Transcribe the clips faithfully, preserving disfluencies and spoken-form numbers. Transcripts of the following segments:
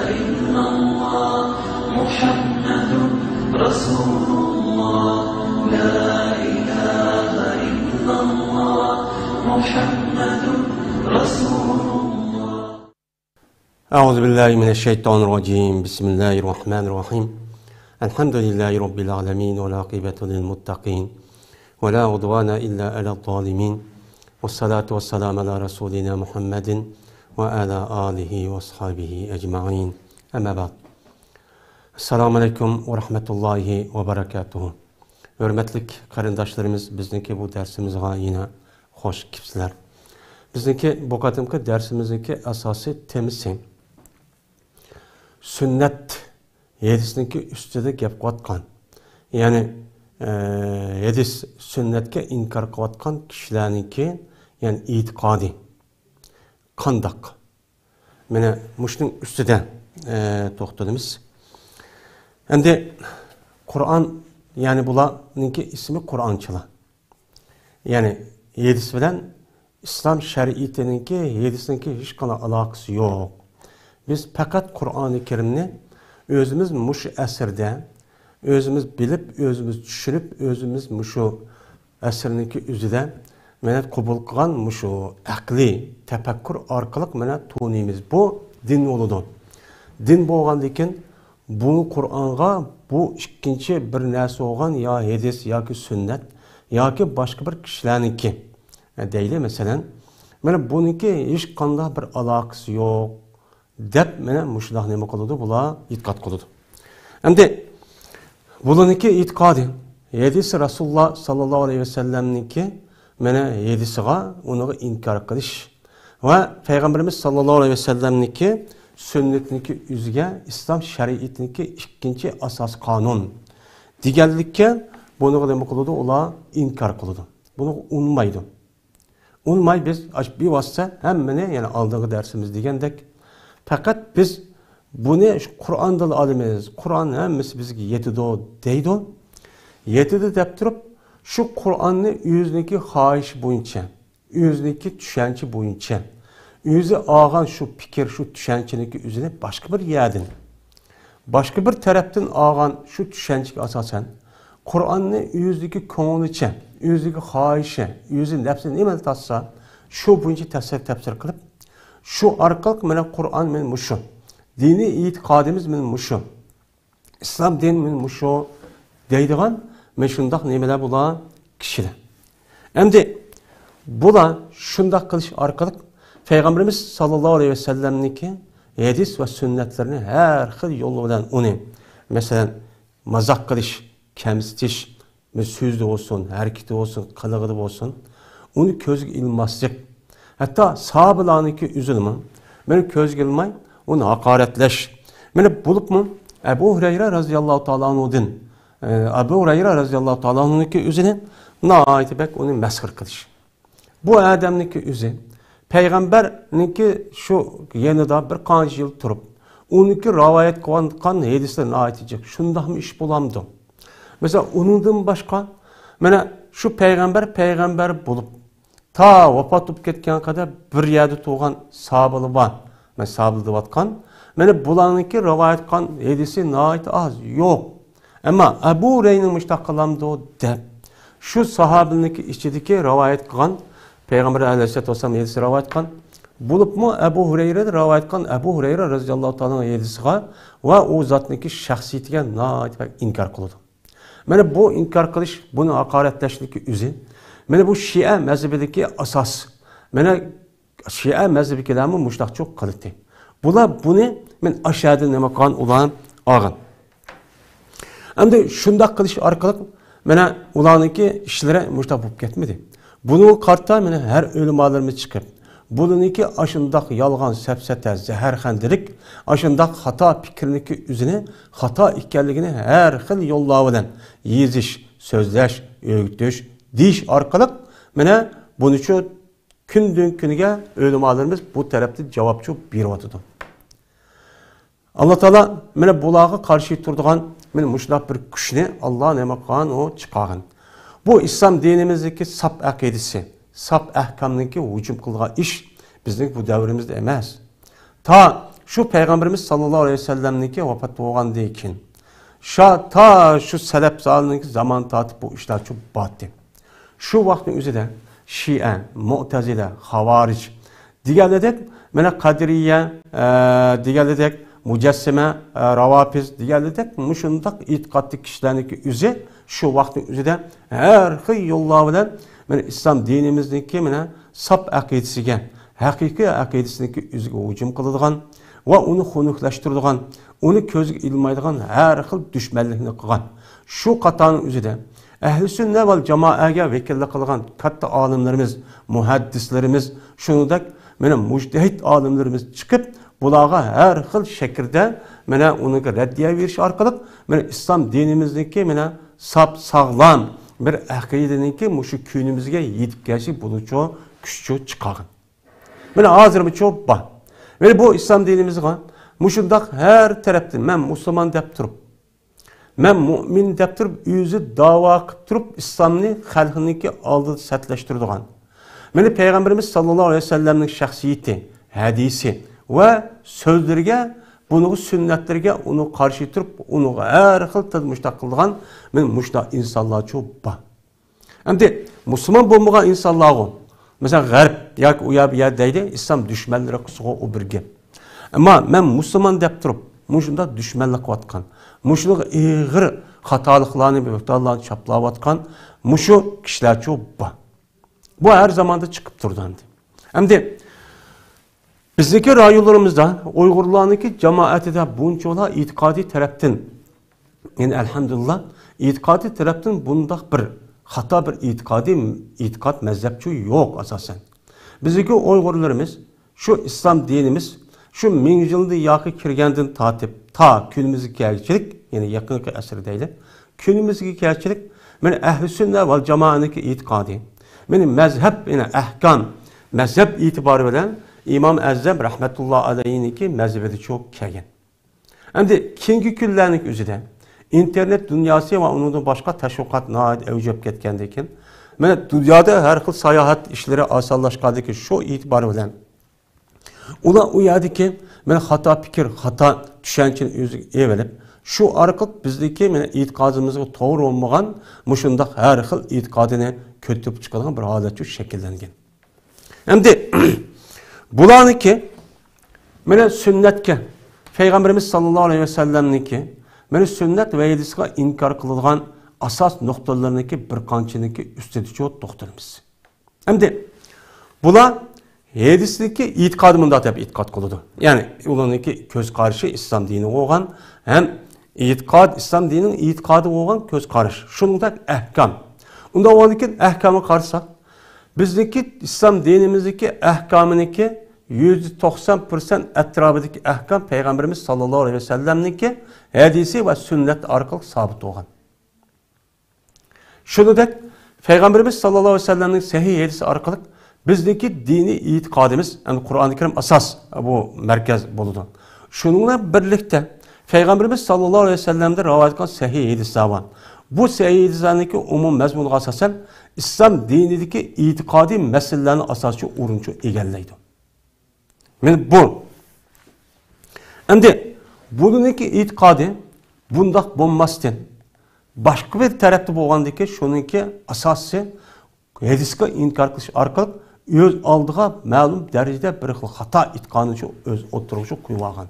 إلا الله محمد رسول الله. لا إله إلا الله محمد رسول الله. أعوذ بالله من الشيطان الرجيم. بسم الله الرحمن الرحيم. الحمد لله رب العالمين، والعاقبة للمتقين، ولا عدوان إلا على الظالمين، والصلاة والسلام على رسولنا محمد وعلى آله وأصحابه أجمعين. أما بعد. السلام عليكم ورحمة الله وبركاته. ھۆرمەتلىك قېرىنداشلىرىمىز، بىزنىڭكى بۇ دەرسىمىزغا يەنە خوش كېلىپسىلەر. بىزنىڭكى بۇ قېتىمقى دەرسىمىزنىڭكى ئاساسىي تېمىسى سۈننەت ھەدىسنىڭكى ئۈستىدە گەپ قىلىۋاتقان، يەنى، ئە، ھەدىس سۈننەتكە ئىنكار قىلىۋاتقان كىشىلەرنىڭكى، يەنى ئېتىقادى قانداق؟ مانا مۇشۇنىڭ ئۈستىدە، ئە، توختىلىمىز. ئەمدى قۇرئان، يەنى بۇلارنىڭكى ئىسمى قۇرئانچىلار. يەنى ھەدىس بىلەن ئىسلام شەرىئىتىنىڭكى، ھەدىسنىڭكى ھېچقانداق ئالاقىسى يوق. بىز پەقەت قۇرئانى كەرىمنى ئۆزىمىز مۇشۇ ئەسىردە ئۆزىمىز بىلىپ، ئۆزىمىز چۈشىنىپ، ئۆزىمىز مۇشۇ ئەسىرنىڭكى ئۆزىدە مانا قوبۇل قىلغان مۇشۇ ئەقلىي تەپەككۇر ئارقىلىق مانا تونۇيمىز. بۇ دىن بولىدۇ. دىن بولغاندىكىن بۇ قۇرئانغا بۇ ئىككىنچى بىر نەرسە بولغان يا ھەدىس ياكى سۈننەت ياكى باشقا بىر كىشىلەرنىڭكى، دەيلى مەسىلەن، مانا بۇنىڭكى ھېچقانداق بىر ئالاقىسى يوق دەپ مانا مۇشۇنداق نېمە قىلىدۇ، بۇلار ئېتىقاد قىلىدۇ. ئەمدى بۇلارنىڭكى ئېتىقادى ھەدىسى رەسۇلۇللا ساللاللاھۇ ئەلەيھى ۋەسەللەمنىڭكى مانا ھەدىسىغا، ئۇنىڭغا ئىنكار قىلىش ۋە پەيغەمبىرىمىز ساللاللاھۇ ئەلەيھى ۋەسەللەمنىڭكى سۈننىتىنىڭكى ئۆزىگە ئىسلام شەرىئىتىنىڭكى ئىككىنچى ئاساسىي قانۇن دېگەنلىككە، بۇنىڭغا نېمە قىلىدۇ؟ ئۇلار ئىنكار قىلىدۇ. بۇنىڭغا ئۇنىمايدۇ. ئۇنىماي بىز ئاشۇ بىۋاسىتە ھەممىنى، يەنى ئالدىنقى دەرسىمىز دېگەندەك، پەقەت بىز بۇنى شۇ قۇرئاندىن ئالىمىز، قۇرئان ھەممىسى بىزگە يېتىدۇ دەيدۇ. يېتىدۇ دەپ تۇرۇپ، شۇ قۇرئاننى ئۆزىنىڭكى خاھىشى بويىچە، ئۆزىنىڭكى چۈشەنچە بويىچە، ئۆزى ئالغان شۇ پىكىر، شۇ چۈشەنچىنىڭكى ئۆزىنى باشقا بىر يەردىن، باشقا بىر تەرەپتىن ئالغان شۇ چۈشەنچىگە ئاساسەن، قۇرئاننى ئۆزىدىكى كۆڭلىچە، ئۆزىدىكى خاھىشى، ئۆزى نەپسى نېمىنى تارتسا، شۇ بويىچە تەپسىر، تەپسىر قىلىپ، شۇ ئارقىلىق مانا قۇرئان مانا مۇشۇ، دىنىي ئېتىقادىمىز مانا مۇشۇ، ئىسلام دىنى مانا مۇشۇ دەيدىغان مانا شۇنداق نېمىلەر بۇلار كىشىلەر. ئەمدى بۇلار شۇنداق قىلىش ئارقىلىق پەيغەمبىرىمىز ساللاللاھۇ ئەلەيھى ۋەسەللەمنىڭكى ھەدىس ۋە سۈننەتلىرىنى ھەر خىل يول بىلەن ئۇنى، مەسىلەن، مازاق قىلىش، كەمسىتىش، بىر سۆزىدە بولسۇن، ھەرىكىتى بولسۇن، قىلىقىدا بولسۇن، ئۇنى كۆزگە ئىلماسلىق، ھەتتا ساھابىلارنىڭكى ئۆزىنىمۇ مانا كۆزگە ئىلماي، ئۇنى ھاقارەتلەش. مانا بولۇپمۇ ئەبۇ ھۇرەيرە رازىياللاھۇ تائالا ئەنھۇدىن، ئە، ئەبۇ ھۇرەيرە رازىياللاھۇ تائالا ئەنھۇنىڭكى ئۆزىنى ناھايىتى بەك ئۇنى مەسخىرە قىلىش. بۇ ئادەمنىڭكى ئۆزى پەيغەمبەرنىڭكى شۇ يېنىدا بىر قانچە يىل تۇرۇپ، ئۇنىڭكى رىۋايەت قىلغان ھەدىسلىرى ناھايىتى جىق. شۇنداقمۇ ئىش بولامدۇ؟ مەسىلەن، ئۇنىڭدىن باشقا، مانا شۇ پەيغەمبەر، پەيغەمبەر بولۇپ، تا ۋاپات بولۇپ كەتكەنگە قەدەر بىر يەردە تۇرغان ساھابىلار بار. مەن ساھابىلار دەۋاتقان. مانا بۇلارنىڭكى رىۋايەت قىلغان ھەدىسى ناھايىتى ئاز، يوق. ئەمما ئەبۇ ھۇرەيرىنىڭ مۇشۇنداق قىلامدۇ دەپ، شۇ ساھابىنىڭكى ئىچىدىكى رىۋايەت قىلغان، پەيغەمبەر ئەلەيھىسسالاتۇ ۋەسسالام ھەدىسى رىۋايەت قىلغان، بولۇپمۇ ئەبۇ ھۇرەيرە رىۋايەت قىلغان، ئەبۇ ھۇرەيرە رازىياللاھۇ تائالا ھەدىسىغا ۋە ئۇ زاتنىڭكى شەخسىيىتىگە ناھايىتى بەك ئىنكار قىلىدۇ. مانا بۇ ئىنكار قىلىش، بۇنى ھاقارەتلەشنىڭكى ئۆزى، مانا بۇ شىئە مەزھىپىدىكى ئاساس. مانا شىئە مەزھىپىدىكىلەرمۇ مۇشۇنداقچۇ قىلدى. بۇلار بۇنى مەن ئاشەدە نېمە قىلغان، ئۇلار ئالغان. ئەمدى شۇنداق قىلىش ئارقىلىق مانا ئۇلارنىڭكى ئىشلىرى مۇشۇنداق بولۇپ كەتمىدى. بۇنىڭغا قارىتا مانا ھەر ئۆلىمالىرىمىز چىقىپ، بۇنىڭكى ئاشۇنداق يالغان، سەپسەتە، زەھەرخەندىلىك، ئاشۇنداق خاتا پىكىرنىڭكى ئۆزىنى خاتا ئىكەنلىكىنى ھەر خىل يوللار بىلەن يېزىش، سۆزلەش، ئۆگىتىش، دېيىش ئارقىلىق مانا بۇنىچۇ كۈندىن كۈنگە ئۆلىمالىرىمىز بۇ تەرەپتە جاۋابچۇ بېرىۋاتىدۇ. ئاللا تائالا مانا بۇلارغا قارشى تۇرىدىغان مانا مۇشۇنداق بىر كۈچنى ئاللا نېمە قىلغان، ئۇ چىقارغان. بۇ ئىسلام دىنىمىزدىكى ساپ ئەقىدىسى، ساپ ئەھكامنىڭكى ھۇجۇم قىلىدىغان ئىش بىزنىڭ بۇ دەۋرىمىزدە ئەمەس. تا شۇ پەيغەمبىرىمىز ساللاللاھۇ ئەلەيھى ۋەسەللەمنىڭكى ۋاپات بولغاندىن كېيىن، شا-، تا شۇ سەلەپ سالىنىڭكى زامان تارتىپ بۇ ئىشلار شۇ باتتى. شۇ ۋاقىتنىڭ ئۆزىدە شىئە، مۇئتەزىلە، خاۋارىج دېگەنلىدەك، مانا قەدىرىيە، ئە، دېگەنلىدەك، مۇجەسسىمە، ئە، راۋاپىز دېگەنلىدەك مۇشۇنداق ئېتىقادتىكى كىشىلەرنىڭكى ئۆزى شۇ ۋاقىتنىڭ ئۆزىدە ھەر خىل يوللار بىلەن مانا ئىسلام دىنىمىزنىڭكى مانا ساپ ئەقىدىسىگە، ھەقىقىي ئەقىدىسىنىڭكى ئۆزىگە ھۇجۇم قىلىدىغان ۋە ئۇنى خۇنۈكلەشتۈرىدىغان، ئۇنى كۆزگە ئىلمايدىغان ھەر خىل دۈشمەنلىكنى قىلغان. شۇ قاتارنىڭ ئۆزىدە ئەھلى سۈننە ۋەل جامائەگە ۋەكىللىك قىلغان كاتتا ئالىملىرىمىز، مۇھەددىسلىرىمىز، شۇنىڭدەك مانا مۇجتەھىد ئالىملىرىمىز چىقىپ، بۇلارغا ھەر خىل شەكىلدە مانا ئۇنىڭغا رەددىيە بېرىش ئارقىلىق مانا ئىسلام دىنىمىزنىڭكى مانا ساپ ساغلام بىر ئەقىدىنىڭكى مۇشۇ كۈنىمىزگە يېتىپ كېلىشى بۇنىڭچۇ كۈچچۇ چىقارغان. مانا ھازىرمۇچۇ بار. مانا بۇ ئىسلام دىنىمىزغا مۇشۇنداق ھەر تەرەپتىن مەن مۇسۇلمان دەپ تۇرۇپ، مەن مۇئمىن دەپ تۇرۇپ، ئۆزى داۋا قىلىپ تۇرۇپ، ئىسلامنى خەلقنىڭكى ئالدىدا سەتلەشتۈرىدىغان، مانا پەيغەمبىرىمىز ساللاللاھۇ ئەلەيھى ۋەسەللەمنىڭ شەخسىيىتى، ھەدىسى ۋە سۆزلىرىگە، بۇنىڭغا سۈننەتلىرىگە ئۇنىڭغا قارشى تۇرۇپ، ئۇنىڭغا ھەر خىل تىل مۇشتاق قىلىدىغان مانا مۇشۇنداق ئىنسانلارچۇ بار. ئەمدى مۇسۇلمان بولمىغان ئىنسانلارغۇ، مەسىلەن، غەرب ياكى ئۇ يەر بۇ يەر دەيدۇ، ئىسلام دۈشمەنلىرى قىلسىغۇ ئۇ بىر گەپ. ئەمما مەن مۇسۇلمان دەپ تۇرۇپ، مۇشۇنداق دۈشمەنلىك قىلىۋاتقان، مۇشۇنداق ئېغىر خاتالىقلارنى، بۆھتانلارنى چاپلاۋاتقان مۇشۇ كىشىلەرچۇ بار. بۇ ھەر زاماندا چىقىپ تۇرىدۇ ئەمدى. ئەمدى بىزنىڭكى رايونلىرىمىزدا ئۇيغۇرلارنىڭكى جامائەتىدە بۇنچىۋالا ئېتىقادىي تەرەپتىن، يەنى ئەلھەمدۇلىللا، ئېتىقادىي تەرەپتىن بۇنداق بىر خاتا بىر ئېتىقادىي، ئېتىقاد مەزھەپچۇ يوق ئاساسەن. بىزنىڭكى ئۇيغۇرلىرىمىز شۇ ئىسلام دىنىمىز شۇ مىڭ يىلدىن ياقى كىرگەندىن تارتىپ تا كۈنىمىزگە كەلگۈچىلىك، يەنى يېقىنقى ئەسىر دەيلى، كۈنىمىزگە كەلگۈچىلىك، مانا ئەھلى سۈننە ۋەل جامائەنىڭكى ئېتىقادى، مانا مەزھەپ، يەنى ئەھكام، مەزھەپ ئېتىبارى بىلەن ئىمام ئەزەم رەھمەتۇللا ئەلەيھىنىڭكى مەزھىپىدە چوق كەلگەن. ئەمدى كېيىنكى كۈنلەرنىڭ ئۆزىدە ئىنتېرنېت دۇنياسى ۋە ئۇنىڭدىن باشقا تەشۋىقات ناھايىتى ئەۋج ئېلىپ كەتكەندىن كېيىن، مانا دۇنيادا ھەر خىل ساياھەت ئىشلىرى ئاسانلاشقاندىن كېيىن شۇ ئېتىبار بىلەن ئۇلار ئۇ يەردىكى مانا خاتا پىكىر، خاتا چۈشەنچىنى ئۆزىگە ئېلىۋېلىپ، شۇ ئارقىلىق بىزدىكى مانا ئېتىقادىمىزغا توغرا بولمىغان مۇشۇنداق ھەر خىل ئېتىقادىنى كۆتۈرۈپ چىقىدىغان بىر ھالەتچۇ شەكىللەنگەن. ئەمدى بۇلارنىڭكى مانا سۈننەتكە، پەيغەمبىرىمىز ساللاللاھۇ ئەلەيھى ۋەسەللەمنىڭكى مانا سۈننەت ۋە ھەدىسىگە ئىنكار قىلىدىغان ئاساس نۇقتىلىرىنىڭكى بىر قانچىنىڭكى ئۈستىدىچۇ توختىلىمىز. ئەمدى بۇلار ھەدىسنىڭكى ئېتىقادى مۇنداق دەپ ئېتىقاد قىلىدۇ. يەنى ئۇلارنىڭكى كۆز قارىشى ئىسلام دىنىغا بولغان ھەم ئېتىقاد، ئىسلام دىنىنىڭ ئېتىقادىغا بولغان كۆز قارىشى. شۇنىڭدەك ئەھكام. ئۇنداق بولغاندىكىن ئەھكامغا قارىساق، بىزنىڭكى ئىسلام دىنىمىزدىكى ئەھكامىنىڭكى يۈزدە توقسان پىرسەنت ئەتراپىدىكى ئەھكام پەيغەمبىرىمىز ساللاللاھۇ ئەلەيھى ۋەسەللەمنىڭكى ھەدىسى ۋە سۈننەت ئارقىلىق سابىت بولغان. شۇنىڭدەك پەيغەمبىرىمىز ساللاللاھۇ ئەلەيھى ۋەسەللەمنىڭ سەھىھ ھەدىسى ئارقىلىق بىزنىڭكى دىنىي ئېتىقادىمىز، يەنى قۇرئانى كەرىم ئاساس، بۇ مەركەز بولىدۇ. شۇنىڭ بىلەن بىرلىكتە پەيغەمبىرىمىز ساللاللاھۇ ئەلەيھى ۋەسەللەمدىن رىۋايەت قىلغان سەھىھ ھەدىسلەر بار. بۇ سەھىھ ھەدىسلەرنىڭكى ئومۇمىي مەزمۇنىغا ئاساسەن ئىسلام دىنىدىكى ئېتىقادىي مەسىلىلەرنى ئاساسىي ئورۇنچۇ ئىگىلەيدۇ. مانا بۇ. ئەمدى بۇنىڭكى ئېتىقادى بۇنداق بولماستىن، باشقا بىر تەرەپتە بولغاندىكى شۇنىڭكى ئاساسى ھەدىسكە ئىنكار قىلىش ئارقىلىق ئۆز ئالدىغا مەلۇم دەرىجىدە بىر خىل خاتا ئېتىقادنى شۇ ئۆز ئوتتۇرىغا شۇ قويۇپ ئالغان.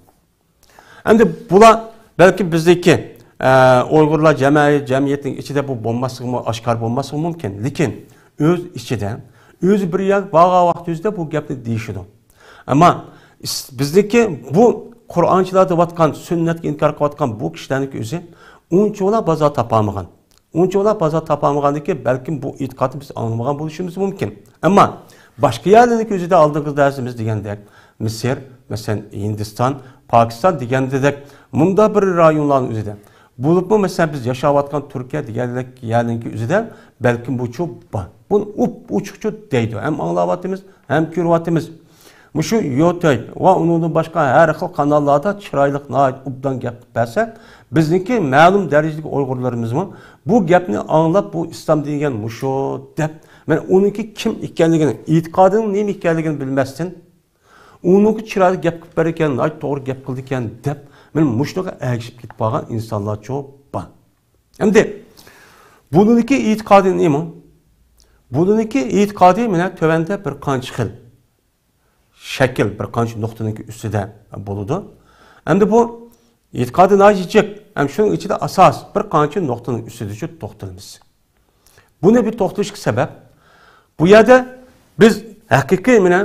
ئەمدى بۇلار بەلكى بىزدىكى، ئە، ئۇيغۇرلار جەمئىي-، جەمئىيەتنىڭ ئىچىدە بۇ بولماسلىقىمۇ، ئاشكارا بولماسلىقى مۇمكىن. لېكىن ئۆز ئىچىدە، ئۆزى بىر يەرگە بارغان ۋاقتى ئۆزىدە بۇ گەپنى دېيىشىدۇ. ئەمما ئىس-، بىزدىكى بۇ قۇرئانچىلار دەۋاتقان، سۈننەتكە ئىنكار قىلىۋاتقان بۇ كىشىلەرنىڭكى ئۆزى ئۇنچىۋالا بازار تاپالمىغان. ئۇنچىۋالا بازار تاپالمىغاندىكىن، بەلكىم بۇ ئېتىقادنى بىز ئاڭلىمىغان بولۇشىمىز مۇمكىن. ئەمما باشقا يەرلەرنىڭكى ئۆزىدە ئالدىنقى دەرسىمىز دېگەندەك، مىسىر، مەسىلەن، ھىندىستان، پاكىستان دېگەندەك مۇنداق بىر رايونلارنىڭ ئۆزىدە، بولۇپمۇ، مەسىلەن، بىز ياشاۋاتقان تۈركىيە دېگەندەك يەرنىڭكى ئۆزىدە بەلكىم بۇچۇ بار. بۇنى ئوپئوچۇقچۇ دەيدۇ. ھەم ئاڭلاۋاتىمىز، ھەم كۆرۈۋاتىمىز. مۇشۇ يۇتۇب ۋە ئۇنىڭدىن باشقا ھەر خىل قاناللاردا چىرايلىق، ناھايىتى ئوبدان گەپ قىلىپ بەرسە، بىزنىڭكى مەلۇم دەرىجىدىكى ئۇيغۇرلىرىمىزمۇ بۇ گەپنى ئاڭلاپ، بۇ ئىسلام دېگەن مۇشۇ دەپ، مەن ئۇنىڭكى كىم ئىكەنلىكىنى، ئېتىقادىنىڭ نېمە ئىكەنلىكىنى بىلمەستىن، ئۇنىڭغا چىرايلىق گەپ قىلىپ بېرىدىكەن، ناھايىتى توغرا گەپ قىلىدىكەن دەپ، مانا مۇشۇنىڭغا ئەگىشىپ كېتىپ قالغان ئىنسانلارچۇ بار. ئەمدى بۇنىڭدىكى ئېتىقادى نېمە؟ بۇنىڭدىكى ئېتىقادى مانا تۆۋەندە بىر قانچە خىل شەكىل، بىر قانچە نۇقتىنىڭكى ئۈستىدە بولىدۇ. ئەمدى بۇ ئېتىقادى ناھايىتى جىق، ھەم شۇنىڭ ئىچىدە ئاساس بىر قانچە نۇقتىنىڭ ئۈستىدىچۇ توختىلىمىز. بۇنى بىر توختىلىشقا سەۋەب، بۇ يەردە بىز ھەقىقىي مانا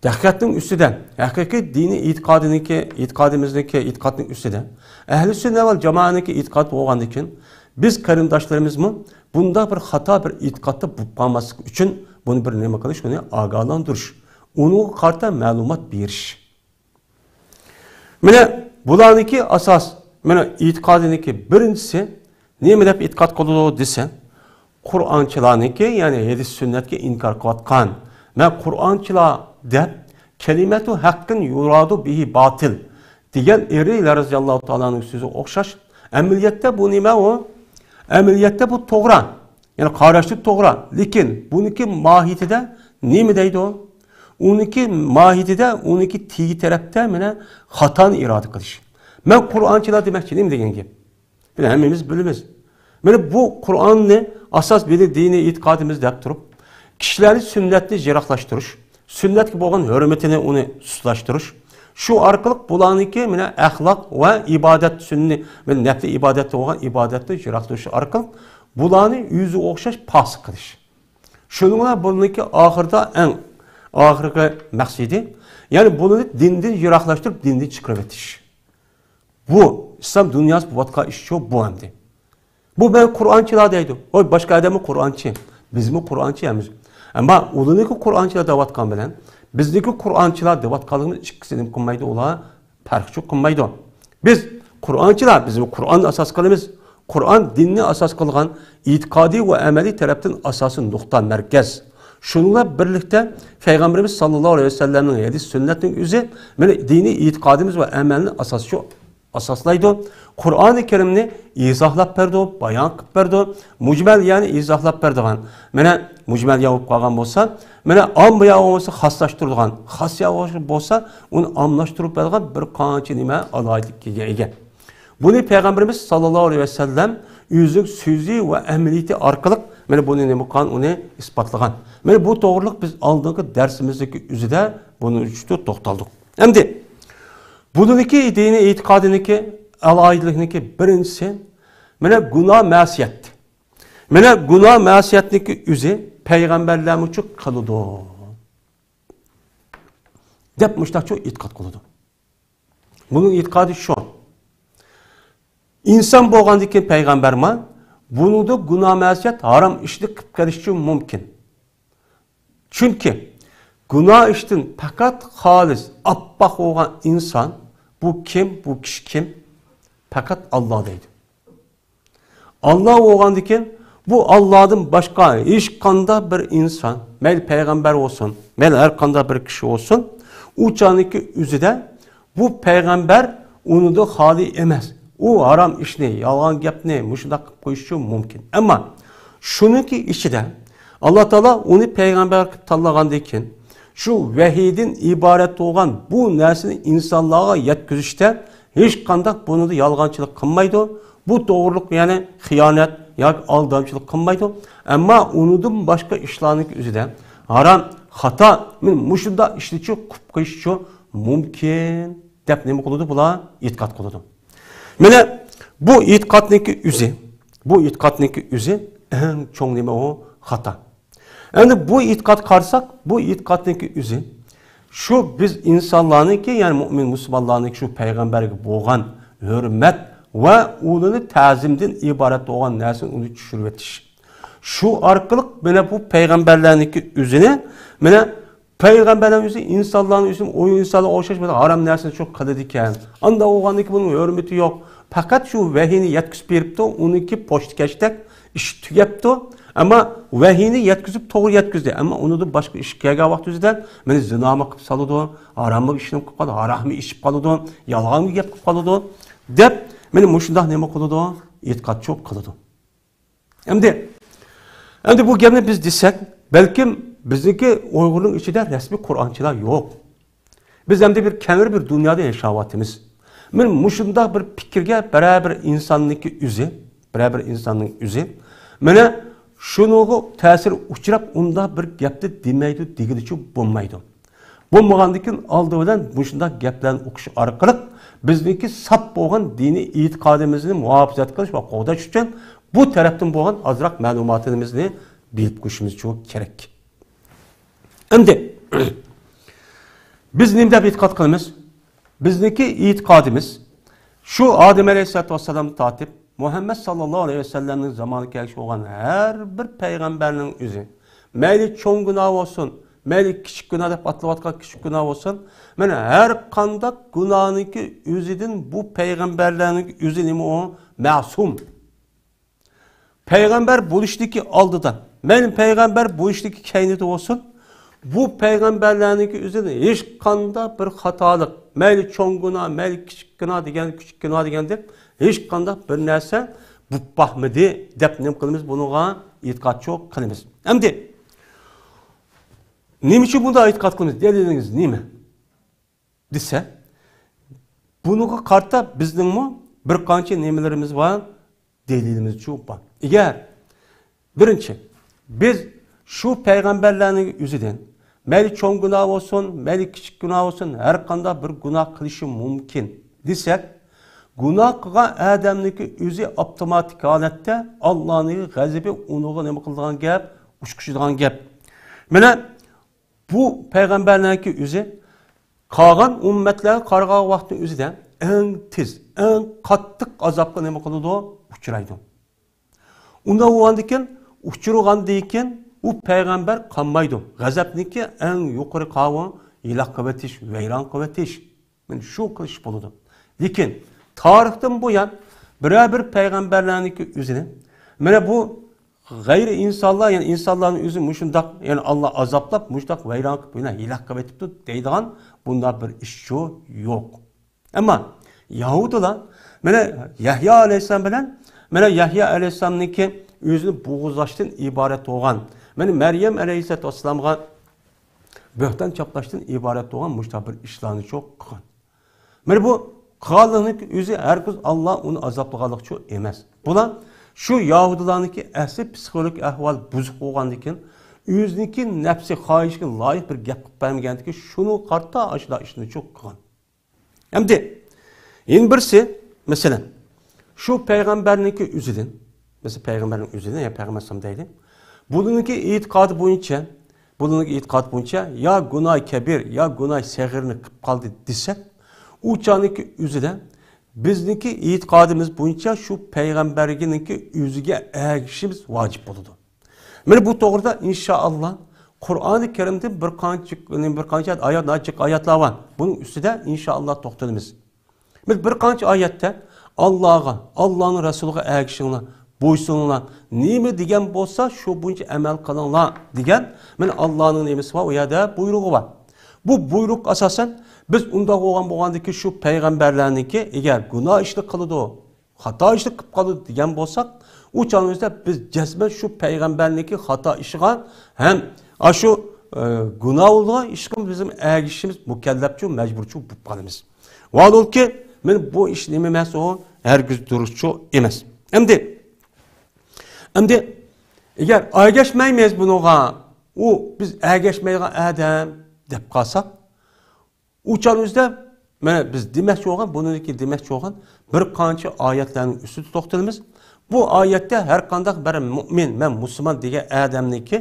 ھەقىقەتنىڭ ئۈستىدە، ھەقىقىي دىنىي ئېتىقادىنىڭكى، ئېتىقادىمىزنىڭكى، ئېتىقادنىڭ ئۈستىدە ئەھلى سۈننە ۋەل جامائەنىڭكى ئېتىقادى بولغاندىن كېيىن، بىز قېرىنداشلىرىمىزمۇ بۇنداق بىر خاتا بىر ئېتىقادتا بولۇپ قالماسلىق ئۈچۈن بۇنى بىر نېمە قىلىش، ئۇنى ئاگاھلاندۇرۇش، ئۇنىڭغا قارىتا مەلۇمات بېرىش. مانا بۇلارنىڭكى ئاساس، مانا ئېتىقادىنىڭكى بىرىنچىسى نېمە دەپ ئېتىقاد قىلىدۇ دېسە، قۇرئانچىلارنىڭكى، يەنى ھەدىس سۈننەتكە ئىنكار قىلىۋاتقان، مەن قۇرئانچىلار دەپ كەلىمەتۇ ھەققىن يۇرادۇ بىھى باتىل دېگەن ئېرى رەزىياللاھۇ تائالا ئەنھۇ سۆزىگە ئوخشاش. ئەمەلىيەتتە بۇ نېمە ئۇ؟ ئەمەلىيەتتە بۇ توغرا. يەنى قاراشلىق توغرا. لېكىن بۇنىڭكى ماھىيىتىدە نېمە دەيدۇ؟ ئۇنىڭكى ماھىيىتىدە، ئۇنىڭكى تېگى تەرەپتە مانا خاتانى ئىرادە قىلىش. مەن قۇرئانچىلار دېمەكچى نېمە دېگەن گەپ؟ بۇنى ھەممىمىز بىلىمىز. مانا بۇ قۇرئاننى ئاساس بىلىپ دىنىي ئېتىقادىمىز دەپ تۇرۇپ، كىشىلەرنى سۈننەتنى يىراقلاشتۇرۇش، سۈننەتكە بولغان ھۆرمىتىنى ئۇنى سۇسلاشتۇرۇش، شۇ ئارقىلىق بۇلارنىڭكى مانا ئەخلاق ۋە ئىبادەت سۈننى، مانا نەپلى ئىبادەتتە بولغان ئىبادەتنى يىراقلىتىش ئارقىلىق بۇلارنى ئۆزىگە ئوخشاش پاسىق قىلىش. شۇنىڭ بىلەن بۇنىڭكى ئاخىرىدا ئەڭ ئاخىرقى مەقسىتى، يەنى بۇلارنى دىندىن يىراقلاشتۇرۇپ، دىندىن چىقىرىۋېتىش. بۇ ئىسلام دۇنياسى بولۇۋاتقان ئىشچۇ بۇ ئەمدى. بۇ مەن قۇرئانچىلار دەيدۇ. ھوي، باشقا ئادەممۇ قۇرئانچى. بىزمۇ قۇرئانچى ئەمىز. ئەمما ئۇلىنىڭكى قۇرئانچىلار دەۋاتقان بىلەن بىزنىڭكى قۇرئانچىلار دەۋاتقانلىقىمىز ئىككىسى نېمە قىلمايدۇ، ئۇلار پەرقچۇ قىلمايدۇ. بىز قۇرئانچىلار، بىزمۇ قۇرئاننى ئاساس قىلىمىز. قۇرئان دىننى ئاساس قىلغان ئېتىقادىي ۋە ئەمەلىي تەرەپتىن ئاساسىي نۇقتا، مەركەز. شۇنىڭ بىلەن بىرلىكتە پەيغەمبىرىمىز ساللاللاھۇ ئەلەيھى ۋەسەللەمنىڭ ھەدىس سۈننەتنىڭ ئۆزى مانا دىنىي ئېتىقادىمىز ۋە ئەمەلنى ئاساسچۇ ئاساسلايدۇ. قۇرئانى كەرىمنى ئىزاھلاپ بەردى، بايان قىلىپ بەردى. مۇجمەل يەنى ئىزاھلاپ بەردىغان. مانا مۇجمەل يا بولۇپ قالغان بولسا، مانا ئامما يا بولسا خاسلاشتۇرىدىغان، خاس يا بولسا ئۇنى ئاممىلاشتۇرۇپ بەرگەن بىر قانچە نېمە ئالاھىدىلىككە ئىگە. بۇنى پەيغەمبىرىمىز ساللاللاھۇ ئەلەيھى ۋەسەللەم ئۆزىنىڭ سۆزى ۋە ئەمەلىيىتى ئارقىلىق مانا بۇنى نېمە قىلغان، ئۇنى ئىسپاتلىغان. مانا بۇ توغرىلىق بىز ئالدىنقى دەرسىمىزدىكى ئۆزىدە بۇنى توختالدۇق. ئەمدى بۇنىڭكى دىنىي ئېتىقادىنىڭكى ئالاھىدىلىكىنىڭكى بىرىنچىسى، مانا گۇناھ مەسىيەت. مانا گۇناھ مەسىيەتنىڭكى ئۆزى پەيغەمبەرلەرمۇچۇ قىلىدۇ دەپ مۇشۇنداقچۇ ئېتىقاد قىلىدۇ. بۇنىڭ ئېتىقادى شۇ. ئىنسان بولغاندىن كېيىن پەيغەمبەرمۇ بۇنىڭدا گۇناھ مەسىيەت، ھارام ئىشنى قىلىپ قېلىشى مۇمكىن. چۈنكى گۇناھ ئىشتىن پەقەت خالىس، ئاپئاق بولغان ئىنسان، بۇ كىم، بۇ كىشى كىم؟ پەقەت ئاللا دەيدۇ. ئاللا بولغاندىكىن، بۇ ئاللادىن باشقا ھېچقانداق بىر ئىنسان، مەيلى پەيغەمبەر بولسۇن، مەيلى ھەر قانداق بىر كىشى بولسۇن، ئۇ چاغنىڭكى ئۆزىدە بۇ پەيغەمبەر ئۇنىڭدىن خالىي ئەمەس. ئۇ ھارام ئىشنى، يالغان گەپنى مۇشۇنداق قىلىپ قويۇشى مۇمكىن. ئەمما شۇنىڭكى ئىچىدە ئاللا تائالا ئۇنى پەيغەمبەر قىلىپ تاللىغاندىن كېيىن، شۇ ۋەھىيدىن ئىبارەت بولغان بۇ نەرسىنى ئىنسانلارغا يەتكۈزۈشتە ھېچقانداق بۇنىڭدا يالغانچىلىق قىلمايدۇ. بۇ توغرىلىق، يەنى خىيانەت ياكى ئالدامچىلىق قىلمايدۇ. ئەمما ئۇنىڭدىن باشقا ئىشلارنىڭكى ئۆزىدە ھارام، خاتا، مەن مۇشۇنداق ئىشنىچۇ قىلىپ قويۇشچۇ مۇمكىن دەپ نېمە قىلىدۇ؟ بۇلار ئېتىقاد قىلىدۇ. مانا بۇ ئېتىقادنىڭكى ئۆزى، بۇ ئېتىقادنىڭكى ئۆزى ئەڭ چوڭ نېمە ئۇ؟ خاتا. ئەمدى بۇ ئېتىقادقا قارىساق، بۇ ئېتىقادنىڭكى ئۆزى شۇ بىز ئىنسانلارنىڭكى، يەنى مۇئمىن مۇسۇلمانلارنىڭكى شۇ پەيغەمبەرگە بولغان ھۆرمەت ۋە ئۇلارنى تەزىمدىن ئىبارەت بولغان نەرسىنى ئۇنى چۈشۈرۈۋېتىش. شۇ ئارقىلىق مانا بۇ پەيغەمبەرلەرنىڭكى ئۆزىنى، مانا پەيغەمبەرلەر ئۆزى ئىنسانلارنى ئۆزى ئۇ ئىنسانلارغا ئوخشاش بىر ھارام نەرسىنى شۇ قىلىدىكەن. ئانداق بولغاندىكىن بۇنىڭ ھۆرمىتى يوق. پەقەت شۇ ۋەھىينى يەتكۈزۈپ بېرىپتۇ، ئۇنىڭكى پوچتىكەشتەك ئىش تۈگەپتۇ. ئەمما ۋەھىينى يەتكۈزۈپ توغرا يەتكۈزدى. ئەمما ئۇنىڭدىن باشقا ئىش كەلگەن ۋاقىت ئۆزىدە مېنى زىنامۇ قىلىپ سالىدۇ، ھاراممۇ ئىشنى قىلىپ قالىدۇ، ھاراممۇ ئىچىپ قالىدۇ، يالغانمۇ گەپ قىلىپ قالىدۇ دەپ مانا مۇشۇنداق نېمە قىلىدۇ؟ ئېتىقادچۇ قىلىدۇ. ئەمدى، ئەمدى بۇ گەپنى بىز دېسەك، بەلكىم بىزنىڭكى ئۇيغۇرنىڭ ئىچىدە رەسمىي قۇرئانچىلار يوق. بىز ئەمدى بىر كەڭرى بىر دۇنيادا ياشاۋاتىمىز. مانا مۇشۇنداق بىر پىكىرگە بىرەر بىر ئىنساننىڭكى ئۆزى، بىرەر بىر ئىنساننىڭ ئۆزى، مانا شۇنىڭغا تەسىر ئۇچراپ، ئۇنداق بىر گەپنى دېمەيدۇ، دېگىلىچۇ بولمايدۇ. بولمىغاندىكىن ئالدى بىلەن مۇشۇنداق گەپلەرنى ئوقۇش ئارقىلىق بىزنىڭكى ساپ بولغان دىنىي ئېتىقادىمىزنى مۇھاپىزەت قىلىش ۋە قوغداش ئۈچۈن بۇ تەرەپتىن بولغان ئازراق مەلۇماتىمىزنى بىلىپ قويۇشىمىز كېرەك. ئەمدى بىز نېمە دەپ ئېتىقاد قىلىمىز؟ بىزنىڭكى ئېتىقادىمىز شۇ ئادەم ئەلەيھىسسالاتۇ ۋەسسالامدىن تارتىپ مۇھەممەد ساللاللاھۇ ئەلەيھى ۋەسەللەمنىڭ زامانىغا كەلگۈچى بولغان ھەر بىر پەيغەمبەرنىڭ ئۆزى، مەيلى چوڭ گۇناھ بولسۇن، مەيلى كىچىك گۇناھ دەپ ئاتىلىۋاتقان كىچىك گۇناھ بولسۇن، مانا ھەر قانداق گۇناھنىڭكى ئۆزىدىن بۇ پەيغەمبەرلەرنىڭ ئۆزى نېمە ئۇ؟ مەسۇم. پەيغەمبەر بولۇشتىكى ئالدىدا، مەيلى پەيغەمبەر بولۇشتىكى كەينىدە بولسۇن، بۇ پەيغەمبەرلەرنىڭكى ئۆزىدىن ھېچقانداق بىر خاتالىق، مەيلى چوڭ گۇناھ، مەيلى كىچىك گۇناھ دېگەن، كىچىك گۇناھ دېگەندەك ھېچقانداق بىر نەرسە بولۇپ باقمىدى دەپ نېمە قىلىمىز؟ بۇنىڭغا ئېتىقادچۇ قىلىمىز. ئەمدى نېمە ئۈچۈن بۇنداق ئېتىقاد قىلىمىز؟ دەلىلىڭىز نېمە؟ دېسە، بۇنىڭغا قارىتا بىزنىڭمۇ بىر قانچە نېمىلىرىمىز بار، دەلىلىمىزچۇ بار. ئەگەر، بىرىنچى، بىز شۇ پەيغەمبەرلەرنىڭ ئۆزىدىن، مەيلى چوڭ گۇناھ بولسۇن، مەيلى كىچىك گۇناھ بولسۇن، ھەر قانداق بىر گۇناھ قىلىشى مۇمكىن دېسەك، گۇناھ قىلغان ئادەمنىڭكى ئۆزى ئاپتوماتىك ھالەتتە ئاللانىڭ غەزىپى ئۇنىڭغا نېمە قىلىدىغان گەپ، ئۇچقۇچىدىغان گەپ. مانا بۇ پەيغەمبەرلەرنىڭكى ئۆزى قالغان ئۈممەتلەرگە قارىغان ۋاقىتنىڭ ئۆزىدە ئەڭ تېز، ئەڭ قاتتىق ئازابقا نېمە قىلىدۇ؟ ئۇچرايدۇ. ئۇنداق بولغاندىكىن، ئۇچرىغاندىكىن ئۇ پەيغەمبەر قالمايدۇ. غەزەپنىڭكى ئەڭ يۇقىرى قاۋا ھېلاك قىلىۋېتىش، ۋەيران قىلىۋېتىش. مانا شۇ قىلىش بولىدۇ. لېكىن تارىختىن بۇيان بىرەر بىر پەيغەمبەرلەرنىڭكى ئۆزىنى، مانا بۇ غەيرىي ئىنسانلار، يەنى ئىنسانلارنىڭ ئۆزى مۇشۇنداق، يەنى ئاللا ئازابلاپ، مۇشۇنداق ۋەيران قىلىپ، يەنە ھېلاك قىلىۋېتىپتۇ دەيدىغان بۇنداق بىر ئىشچۇ يوق. ئەمما يەھۇدىيلار، مانا يەھيا ئەلەيھىسسالام بىلەن، مانا يەھيا ئەلەيھىسسالامنىڭكى ئۆزىنى بوغۇزلاشتىن ئىبارەت بولغان، مانا مەريەم ئەلەيھىسسالاتۇ ۋەسسالامغا بۆھتان چاپلاشتىن ئىبارەت بولغان مۇشۇنداق بىر ئىشلارنىچۇ قىلغان. مانا بۇ قىلغانلىقنىڭكى ئۆزى ھەرگىز ئاللا ئۇنى ئازابلىغانلىقچۇ ئەمەس. بۇلار شۇ يەھۇدىيلارنىڭكى ئەسلى پسىخولوگىك ئەھۋالى بۇزۇق بولغاندىكىن، ئۆزىنىڭكى نەپسى خاھىشىغا لايىق بىر گەپ قىلىپ بەرمىگەندىكىن، شۇنىڭغا قارىتا ئاشۇنداق ئىشنىچۇ قىلغان. ئەمدى يەنە بىرسى، مەسىلەن، شۇ پەيغەمبەرنىڭكى ئۆزىدىن، مەسىلەن، پەيغەمبەرنىڭ ئۆزىدىن، يا پەيغەمبەر ئەلەيھىسسالام دەيلى، بۇنىڭكى ئېتىقادى بويىچە، بۇنىڭكى ئېتىقادى بويىچە يا گۇناھ كەبىر، يا گۇناھ سەغىرنى قىلىپ قالدى دېسەك، ئۇ چاغنىڭكى ئۆزىدە بىزنىڭكى ئېتىقادىمىز بويىچە شۇ پەيغەمبەرنىڭكى ئۆزىگە ئەگىشىشىمىز ۋاجىپ بولىدۇ. مانا بۇ توغرىدا ئىنشائاللا قۇرئانى كەرىمدە بىر قانچە، بىر قانچە ئايەت، ناھايىتى جىق ئايەتلەر بار. بۇنىڭ ئۈستىدە ئىنشائاللا توختىلىمىز. بىز بىر قانچە ئايەتتە ئاللاغا، ئاللانىڭ رەسۇلىغا ئەگىشىڭلار، بويسۇنۇڭلار. نېمە دېگەن بولسا، شۇ بويىچە ئەمەل قىلىڭلار دېگەن، مانا ئاللانىڭ نېمىسى بار، ئۇ يەردە بۇيرۇغى بار. بۇ بۇيرۇق ئاساسەن بىز ئۇنداق بولغان بولغاندىكى شۇ پەيغەمبەرلەرنىڭكى ئەگەر گۇناھ ئىشنى قىلىدۇ، خاتا ئىشنى قىلىپ قالىدۇ دېگەن بولساق، ئۇ چاغنىڭ ئۆزىدە بىز جەزمەن شۇ پەيغەمبەرنىڭكى خاتا ئىشىغا ھەم ئاشۇ، ئە، گۇناھ بولىدىغان ئىشقا بىزنىڭ ئەگىشىشىمىز مۇكەللەپچۇ، مەجبۇرچۇ بولۇپ قالىمىز. ۋاھالەنكى، مانا بۇ ئىش نېمە ئەمەس، ئۇ ھەرگىز دۇرۇسچۇ ئەمەس. ئەمدى، ئەمدى ئەگەر ئەگەشمەيمىز بۇنىڭغا، ئۇ بىز ئەگەشمەيدىغان ئادەم دەپ قالساق، ئۇ چاغنىڭ ئۆزىدە، مانا بىز دېمەكچى بولغان، بۇنىڭدىكى دېمەكچى بولغان بىر قانچە ئايەتلەرنىڭ ئۈستىدە توختىلىمىز. بۇ ئايەتتە ھەر قانداق بىر مۇئمىن، مەن مۇسۇلمان دېگەن ئادەمنىڭكى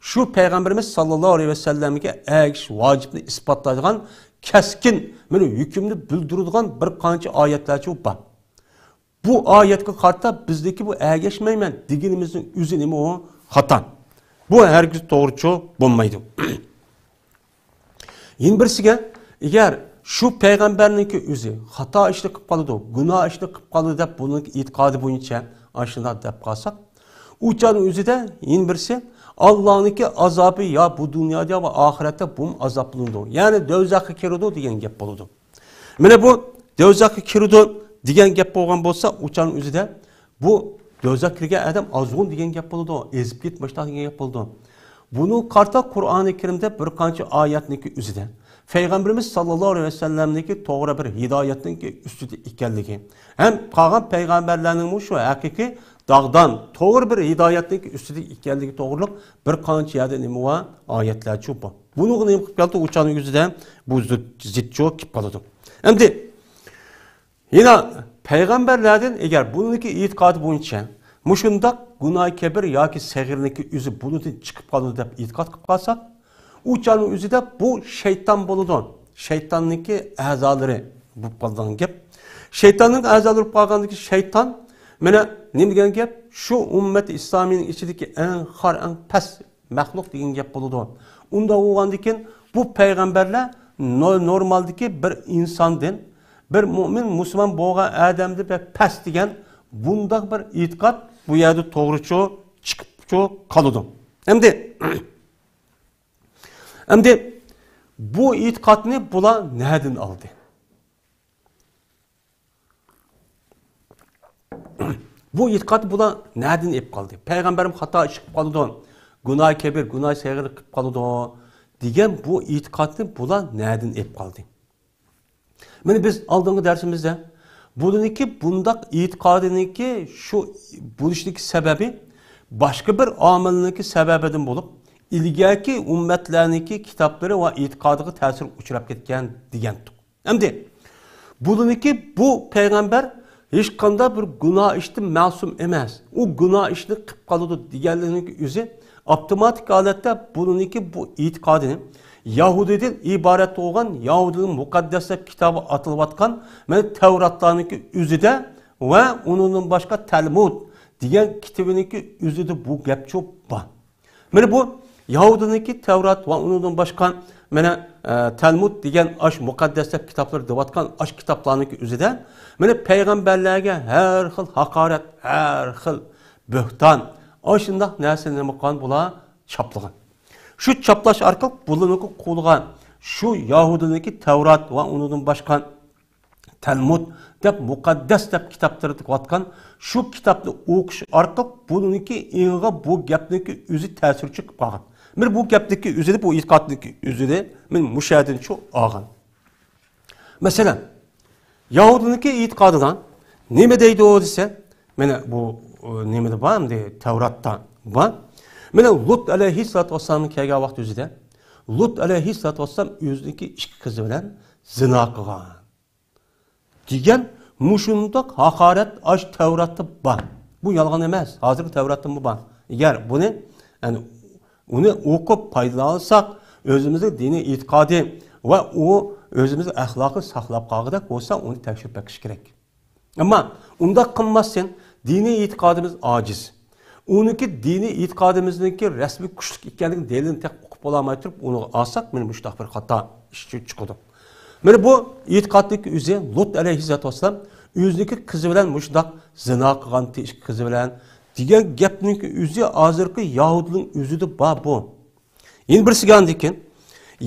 شۇ پەيغەمبىرىمىز ساللاللاھۇ ئەلەيھى ۋەسەللەمگە ئەگىشىش ۋاجىپنى ئىسپاتلايدىغان كەسكىن، مانا ھۆكۈمنى بىلدۈرىدىغان بىر قانچە ئايەتلەرچۇ بار. بۇ ئايەتكە قارىتا بىزدىكى بۇ ئەگەشمەيمەن دېگىنىمىزنىڭ ئۆزى نېمە ئۇ؟ خاتا. بۇ ھەرگىز توغرىچۇ بولمايدۇ. يەنە بىرسىگە، ئەگەر شۇ پەيغەمبەرنىڭكى ئۆزى خاتا ئىشنى قىلىپ قالىدۇ، گۇناھ ئىشنى قىلىپ قالىدۇ دەپ بۇنىڭ ئېتىقادى بويىچە ئاشۇنداق دەپ قالساق، ئۇ چاغنىڭ ئۆزىدە يەنە بىرسى ئاللانىڭكى ئازابى يا بۇ دۇنيادا يا ئاخىرەتتە بۇمۇ ئازابلىنىدۇ. يەنى دوزاخقا كىرىدۇ دېگەن گەپ بولىدۇ. مانا بۇ دوزاخقا كىرىدۇ دېگەن گەپ بولغان بولسا، ئۇ چاغنىڭ ئۆزىدە بۇ دوزاخقا كىرگەن ئادەم ئازغۇن دېگەن گەپ بولىدۇ، ئېزىپ كېتىپ مۇشۇنداق دېگەن گەپ بولىدۇ. بۇنىڭغا قارىتا قۇرئانى كەرىمدە بىر قانچە ئايەتنىڭكى ئۆزىدە پەيغەمبىرىمىز ساللاللاھۇ ئەلەيھى ۋەسەللەمنىڭكى توغرا بىر ھىدايەتنىڭكى ئۈستىدە ئىكەنلىكى ھەم قالغان پەيغەمبەرلەرنىڭمۇ شۇ ھەقىقىي داغدام، توغرا بىر ھىدايەتنىڭكى ئۈستىدە ئىكەنلىكى توغرىلىق بىر قانچە يەردە نېمە بار؟ ئايەتلەرچۇ بار. بۇنىڭغا نېمە قىلىپ كەلدى؟ ئۇ چاغنىڭ ئۆزىدە بۇ زىت-، زىتچۇ كېلىپ قالىدۇ. ئەمدى يەنە پەيغەمبەرلەردىن ئەگەر بۇنىڭكى ئېتىقادى بويىچە مۇشۇنداق گۇناھ كەبىر ياكى سەغىرنىڭكى ئۆزى بۇنىڭدىن چىقىپ قالىدۇ دەپ ئېتىقاد قىلىپ قالساق، ئۇ چاغنىڭ ئۆزىدە بۇ شەيتان بولىدۇ. شەيتاننىڭكى ئەزالىرى بولۇپ قالىدىغان گەپ. شەيتاننىڭ ئەزالىرى بولۇپ قالغاندىكى شەيتان، مانا نېمە دېگەن گەپ؟ شۇ ئۈممەت ئىسلامىينىڭ ئىچىدىكى ئەڭ خار، ئەڭ پەس مەخلۇق دېگەن گەپ بولىدۇ. ئۇنداق بولغاندىكىن بۇ پەيغەمبەرلەر نو-، نورمالدىكى بىر ئىنساندىن، بىر مۇئمىن مۇسۇلمان بولغان ئادەمدىن بەك پەس دېگەن بۇنداق بىر ئېتىقاد بۇ يەردە توغرىچۇ چىقىپچۇ قالىدۇ. ئەمدى، ئەمدى بۇ ئېتىقادنى بۇلار نەدىن ئالدى؟ بۇ ئېتىقاد بۇلار نەدىن ئېلىپ قالدى؟ پەيغەمبەرمۇ خاتا ئىش قىلىپ قالىدۇ، گۇناھ كەبىر، گۇناھ سەغىر قىلىپ قالىدۇ دېگەن بۇ ئېتىقادنى بۇلار نەدىن ئېلىپ قالدى؟ مانا بىز ئالدىنقى دەرسىمىزدە بۇنىڭكى بۇنداق ئېتىقادىنىڭكى شۇ بولۇشىدىكى سەۋەبى باشقا بىر ئامىلنىڭكى سەۋەبىدىن بولۇپ، ئىلگەركى ئۈممەتلەرنىڭكى كىتابلىرى ۋە ئېتىقادىغا تەسىر ئۇچراپ كەتكەن دېگەنتۇق. ئەمدى بۇلىنىكى بۇ پەيغەمبەر ھېچقانداق بىر گۇناھ ئىشتىن مەسۇم ئەمەس. ئۇ گۇناھ ئىشنى قىلىپ قالىدۇ دېگەنلىكىنىڭ ئۆزى ئاپتوماتىك ھالەتتە بۇلىنىكى بۇ ئېتىقادىنى يەھۇدىيدىن ئىبارەت بولغان يەھۇدىينىڭ مۇقەددەس دەپ كىتابى ئاتىلىۋاتقان مەن تەۋراتلارنىڭكى ئۆزىدە ۋە ئۇنىڭدىن باشقا تەلمۇد دېگەن كىتابىنىڭكى ئۆزىدە بۇ گەپچۇ بار. مانا بۇ يەھۇدىينىڭكى تەۋرات ۋە ئۇنىڭدىن باشقا مانا، ئە، تەلمۇد دېگەن ئاش مۇقەددەس دەپ كىتابلار دەۋاتقان ئاش كىتابلارنىڭكى ئۆزىدە مانا پەيغەمبەرلەرگە ھەر خىل ھاقارەت، ھەر خىل بۆھتان، ئاشۇنداق نەرسىنى نېمە قىلغان بۇلار؟ چاپلىغان. شۇ چاپلاش ئارقىلىق بۇلارنىڭكى قولىغا شۇ يەھۇدىينىڭكى تەۋرات ۋە ئۇنىڭدىن باشقا تەلمۇد دەپ مۇقەددەس دەپ كىتابلىرى دەۋاتقان شۇ كىتابنى ئوقۇش ئارقىلىق بۇنىڭكى ئېڭىغا بۇ گەپنىڭكى ئۆزى تەسىرچى قىلىپ قالغان. مانا بۇ گەپنىڭكى ئۆزىنى، بۇ ئېتىقادنىڭكى ئۆزىنى مانا مۇشۇ يەردىنچۇ ئالغان. مەسىلەن، يەھۇدىينىڭكى ئېتىقادىدا نېمە دەيدۇ دېسە، مانا بۇ، ئۇ، نېمىدە بار، ئەمدى تەۋراتتا بار. مانا لۇت ئەلەيھىسسالاتۇ ۋەسسالامنىڭ كەلگەن ۋاقتى ئۆزىدە لۇت ئەلەيھىسسالاتۇ ۋەسسالام ئۆزىنىڭكى ئىككى قىزى بىلەن زىنا قىلغان. دېگەن مۇشۇنداق ھاقارەت ئاش تەۋراتتا بار. بۇ يالغان ئەمەس، ھازىرقى تەۋراتتىمۇ بار. ئەگەر بۇنى، يەنى ئۇنى ئوقۇپ پايدىلانساق، ئۆزىمىزنىڭ دىنىي ئېتىقادى ۋە ئۇ ئۆزىمىزنىڭ ئەخلاقىنى ساقلاپ قالغۇدەك بولسا، ئۇنى تەكشۈرۈپ بېقىش كېرەك. ئەمما ئۇنداق قىلماستىن، دىنىي ئېتىقادىمىز ئاجىز. ئۇنىڭكى دىنىي ئېتىقادىمىزنىڭكى رەسمىي كۈچلۈك ئىكەنلىكىنى دەلىلىنى تېخى ئۇقۇپ بولالماي تۇرۇپ، ئۇنى ئالساق، مانا مۇشۇنداق بىر خاتا ئىش چىقىدۇ. مانا بۇ ئېتىقادنىڭكى ئۆزى لۇت ئەلەيھىسسالاتۇ ۋەسسالام ئۆزىنىڭكى قىزى بىلەن مۇشۇنداق زىنا قىلغانتى، ئىككى قىزى بىلەن دېگەن گەپنىڭكى ئۆزى ھازىرقى يەھۇدىينىڭ ئۆزىدە بار بۇ. يەنە بىرسىگە ئاندىن كېيىن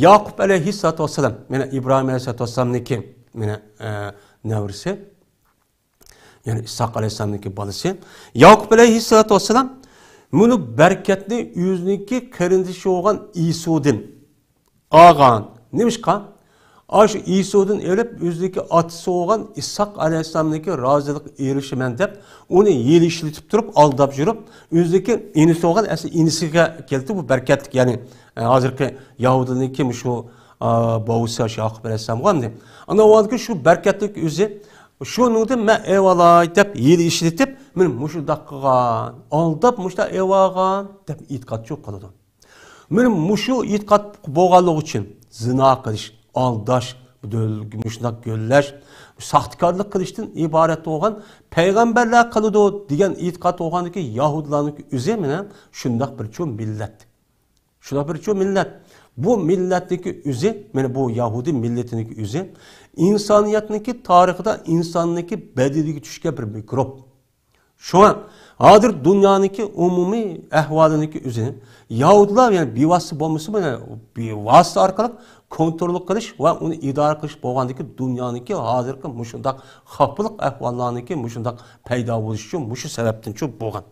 ياقۇپ ئەلەيھىسسالاتۇ ۋەسسالام، مانا ئىبراھىم ئەلەيھىسسالاتۇ ۋەسسالامنىڭكى، مانا، ئە، نەۋرىسى، يەنى ئىسھاق ئەلەيھىسسالامنىڭكى بالىسى ياقۇپ ئەلەيھىسسالاتۇ ۋەسسالام مۇنۇ بەرىكەتنى ئۆزىنىڭكى قېرىندىشى بولغان ئېسۇدىن ئالغان. نېمىشقا؟ ئاشۇ ئېسۇدىن ئېلىپ، ئۆزىنىڭكى ئاتىسى بولغان ئىسھاق ئەلەيھىسسالامنىڭكى رازىلىقىغا ئېرىشىمەن دەپ، ئۇنى ھىيلە ئىشلىتىپ تۇرۇپ، ئالداپ يۈرۈپ، ئۆزىنىڭكى ئىنىسى بولغان، ئەسلى ئىنىسىگە كەلدى بۇ بەرىكەتلىك، يەنى، ئە، ھازىرقى يەھۇدىينىڭكى مۇشۇ، ئا، بوۋىسى ئاشۇ ياقۇپ ئەلەيھىسسالام بولغان. ئانا ئۇ شۇ بەرىكەتلىك ئۆزى، شۇنىڭدىن مەن ئېۋالاي دەپ ھىيلە ئىشلىتىپ، مېنى مۇشۇنداق قىلغان، ئالداپ مۇشۇنداق ئېۋالغان دەپ ئېتىقادچى قىلىدۇ. مانا مۇشۇ ئېتىقاد بولغانلىقى ئۈچۈن زىنا قىلىش، ئالداش، دۆل-، مۇشۇنداق گۆللەش، ساختىكارلىق قىلىشتىن ئىبارەت بولغان پەيغەمبەرلەر قىلىدۇ دېگەن ئېتىقاد بولغاندىكى يەھۇدىيلارنىڭكى ئۆزى مانا شۇنداق بىر چوڭ مىللەت. شۇنداق بىر چوڭ مىللەت. بۇ مىللەتنىڭكى ئۆزى، مانا بۇ يەھۇدىي مىللىتىنىڭكى ئۆزى ئىنسانىيەتنىڭكى تارىخىدا ئىنساننىڭكى بەدىنىگە چۈشكەن بىر مىكروب. شۇڭا ھازىر دۇنيانىڭكى ئومۇمىي ئەھۋالىنىڭكى ئۆزىنى يەھۇدىيلار، يەنى بىۋاسىتە بولمىسىمۇ، يەنى بىۋاسىتە ئارقىلىق كونترول قىلىش ۋە ئۇنى ئىدارە قىلىش بولغاندىكى دۇنيانىڭكى ھازىرقى مۇشۇنداق خاپىلىق ئەھۋاللارنىڭكى مۇشۇنداق پەيدا بولۇشى ئۈچۈن مۇشۇ سەۋەبتىنچۇ بولغان.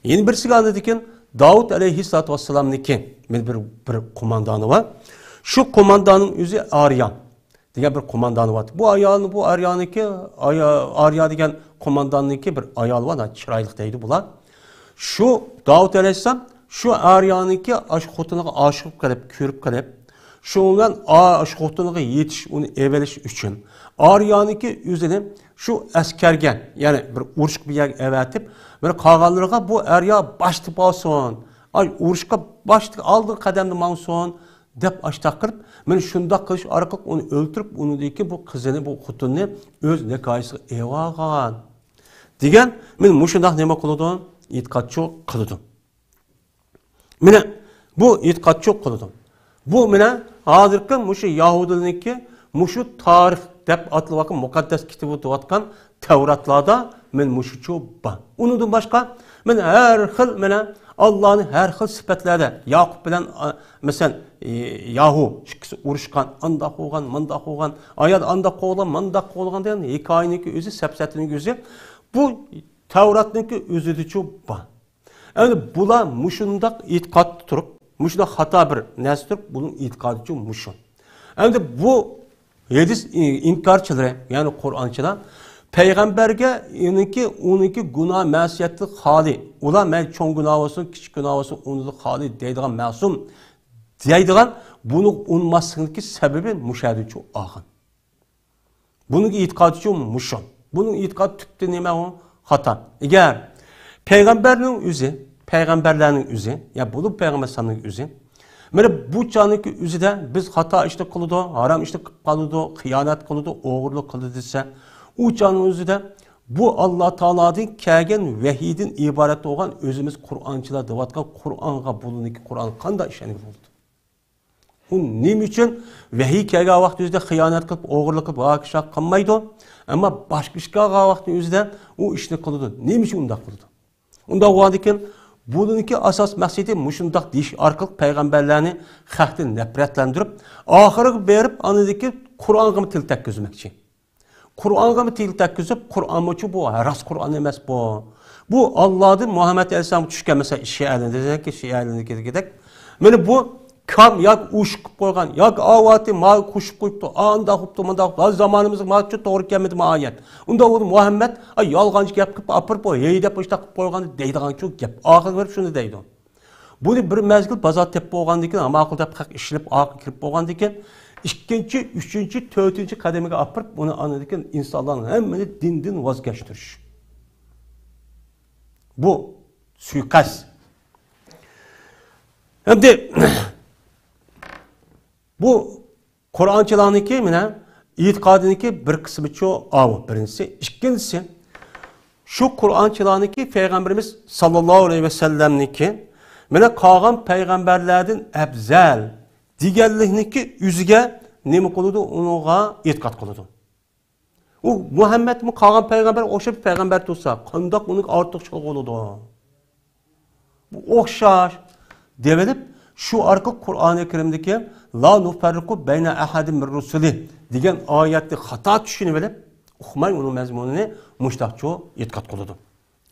يەنە بىرسىگە ئاندىن كېيىن داۋۇت ئەلەيھىسسالاتۇ ۋەسسالامنىڭكى مانا بىر، بىر قوماندانى بار. شۇ قومانداننىڭ ئۆزى ئاريا دېگەن بىر قوماندانى بار. بۇ ئايال، بۇ ئاريانىڭكى، ئايا-، ئاريا دېگەن قومانداننىڭكى بىر ئايالى بار، چىرايلىق دەيدۇ بۇلار. شۇ داۋۇت ئەلەيھىسسالام شۇ ئاريانىڭكى ئاشۇ خوتۇنىغا ئاشىق بولۇپ قېلىپ، كۆرۈپ قېلىپ، شۇنىڭ بىلەن ئا-، ئاشۇ خوتۇنىغا يېتىش، ئۇنى ئېۋېلىش ئۈچۈن ئاريانىڭكى ئۆزىنى شۇ ئەسكەرگە، يەنى بىر ئۇرۇشقا بىر يەرگە ئەۋەتىپ، بىر قالغانلىرىغا بۇ ئاريا باشلىق بولسۇن، ئاي، ئۇرۇشقا باشلىق ئالدىنقى قەدەمدە ماڭسۇن، دەپ ئاشتاق قىلىپ، مانا شۇنداق قىلىش ئارقىلىق ئۇنى ئۆلتۈرۈپ، ئۇنىڭدىن كېيىن بۇ قىزىنى، بۇ خوتۇننى ئۆز نىكاھىسىغا ئېلىۋالغان دېگەن، مانا مۇشۇنداق نېمە قىلىدۇ؟ ئېتىقادچۇ قىلىدۇ. مانا بۇ ئېتىقادچۇ قىلىدۇ. بۇ مانا ھازىرقى مۇشۇ يەھۇدىيلارنىڭكى مۇشۇ تارىخ دەپ ئاتىلىۋاتقان مۇقەددەس كىتابى دەۋاتقان تەۋراتلاردا مانا مۇشۇچۇ بار. ئۇنىڭدىن باشقا مانا ھەر خىل، مانا ئاللانى ھەر خىل سۈپەتلەردە ياقۇپ بىلەن، ئا، مەسىلەن، ئى، ياھۇ ئىككىسى ئۇرۇشقان، ئانداق بولغان، مانداق بولغان، ئايال ئانداق قوغلىغان، مانداق قوغلىغان دېگەن ھېكايىنىڭكى ئۆزى، سەپسەتىنىڭكى ئۆزى بۇ تەۋراتنىڭكى ئۆزىدىچۇ بار. ئەمدى بۇلار مۇشۇنداق ئېتىقادتا تۇرۇپ، مۇشۇنداق خاتا بىر نەرسە تۇرۇپ، بۇنىڭ ئېتىقادىچۇ مۇشۇ. ئەمدى بۇ ھەدىس ئىنكارچىلىرى، يەنى قۇرئانچىلار، پەيغەمبەرگە ئۇنىڭكى، ئۇنىڭكى گۇناھ مەسىيەتتىن خالىي، ئۇلار مەن چوڭ گۇناھ بولسۇن، كىچىك گۇناھ بولسۇن، ئۇنىڭدىن خالىي دەيدىغان مەسۇم دەيدىغان، بۇنى ئۇنىماسلىقنىڭكى سەۋەبى مۇشۇ يەردىچۇ ئاخىر. بۇنىڭ ئېتىقادىچۇ مۇشۇ. بۇنىڭ ئېتىقادى تۈپتە نېمە ئۇ؟ خاتا. ئەگەر پەيغەمبەرنىڭ ئۆزى، پەيغەمبەرلەرنىڭ ئۆزى، يا بولۇپ پەيغەمبەر ئەلەيھىسسالامنىڭ ئۆزى، مانا بۇ چاغنىڭكى ئۆزىدە بىز خاتا ئىشنى قىلىدۇ، ھارام ئىشنى قىلىپ قالىدۇ، خىيانەت قىلىدۇ، ئوغرىلىق قىلىدۇ دېسە، ئۇ چاغنىڭ ئۆزىدە بۇ ئاللا تائالادىن كەلگەن ۋەھىيدىن ئىبارەت بولغان ئۆزىمىز قۇرئانچىلار دەۋاتقان قۇرئانغا، بۇنىڭكى قۇرئانغا قانداق ئىشەنگىلى بولىدۇ؟ ئۇ نېمە ئۈچۈن ۋەھىي كەلگەن ۋاقىت ئۆزىدە خىيانەت قىلىپ، ئوغرىلىق قىلىپ، ھاكى شاكى قىلمايدۇ؟ ئەمما باشقا ئىش كەلگەن ۋاقىت ئۆزىدە ئۇ ئىشنى قىلىدۇ. نېمە ئۈچۈن ئۇنداق قىلىدۇ؟ ئۇنداق بولغاندىن كېيىن بۇنىڭكى ئاساس مەقسىتى مۇشۇنداق دېيىش ئارقىلىق پەيغەمبەرلەرنى خەقتىن نەپرەتلەندۈرۈپ، ئاخىرىغا بېرىپ ئاندىن كېيىن قۇرئانغىمۇ تىل تەگكۈزمەكچى. قۇرئانغىمۇ تىل تەگكۈزۈپ، قۇرئانمۇچۇ بۇ راست قۇرئان ئەمەس بۇ. بۇ ئاللادىن مۇھەممەد ئەلەيھىسسالامغا چۈشكەن، مەسىلەن، شىئەلەردىكى، شىئەلەردىكىدەك. مانا بۇ كام ياكى ئوشۇق قىلىپ قويغان، ياكى ئاۋاتى ما قوشۇپ قويۇپتۇ، ئانداق قىپتۇ، مۇنداق قىپتۇ، ھازىر زامانىمىزغا ماچۇ توغرا كەلمىدى ما ئايەت. ئۇنداق بولدى مۇھەممەد، ئاي، يالغانچى گەپ قىلىپ ئاپىرىپ، بۇ ھەي دەپ ئىشتاق قىلىپ قويغان دەيدىغانچۇ گەپ. ئاخىرىغا بېرىپ شۇنى دەيدۇ. بۇنى بىر مەزگىل بازار تېپىپ بولغاندىن كېيىن، ماقۇل دەپ خەق ئىشلىنىپ، ئارقا كىرىپ بولغاندىن كېيىن، ئىككىنچى، ئۈچىنچى، تۆتىنچى قەدىمىگە ئاپىرىپ، ئۇنى ئاندىن كېيىن ئىنسانلارنىڭ ھەممىنى دىندىن ۋاز كەچتۈرۈش. بۇ سۇيىقەست. ئەمدى بۇ قۇرئانچىلارنىڭكى مانا ئېتىقادىنىڭكى بىر قىسمىچۇ ئاۋۇ بىرىنچىسى. ئىككىنچىسى، شۇ قۇرئانچىلارنىڭكى پەيغەمبىرىمىز ساللاللاھۇ ئەلەيھى ۋەسەللەمنىڭكى مانا قالغان پەيغەمبەرلەردىن ئەپزەل دېگەنلىكنىڭكى ئۆزىگە نېمە قىلىدۇ؟ ئۇنىڭغا ئېتىقاد قىلىدۇ. ئۇ مۇھەممەدمۇ قالغان پەيغەمبەرگە ئوخشاپ پەيغەمبەر تۇرسا، قانداق ئۇنىڭ ئارتۇقچىلىقى بولىدۇ؟ بۇ ئوخشاش دەۋېلىپ، شۇ ئارقىلىق قۇرئانى كەرىمدىكى «لا نۇفەررىقۇ بەينە ئەھەدىن مىن رۇسۇلى» دېگەن ئايەتنى خاتا چۈشىنىۋېلىپ، ئۇقماي ئۇنىڭ مەزمۇنىنى مۇشتاقچۇ ئېتىقاد قىلىدۇ.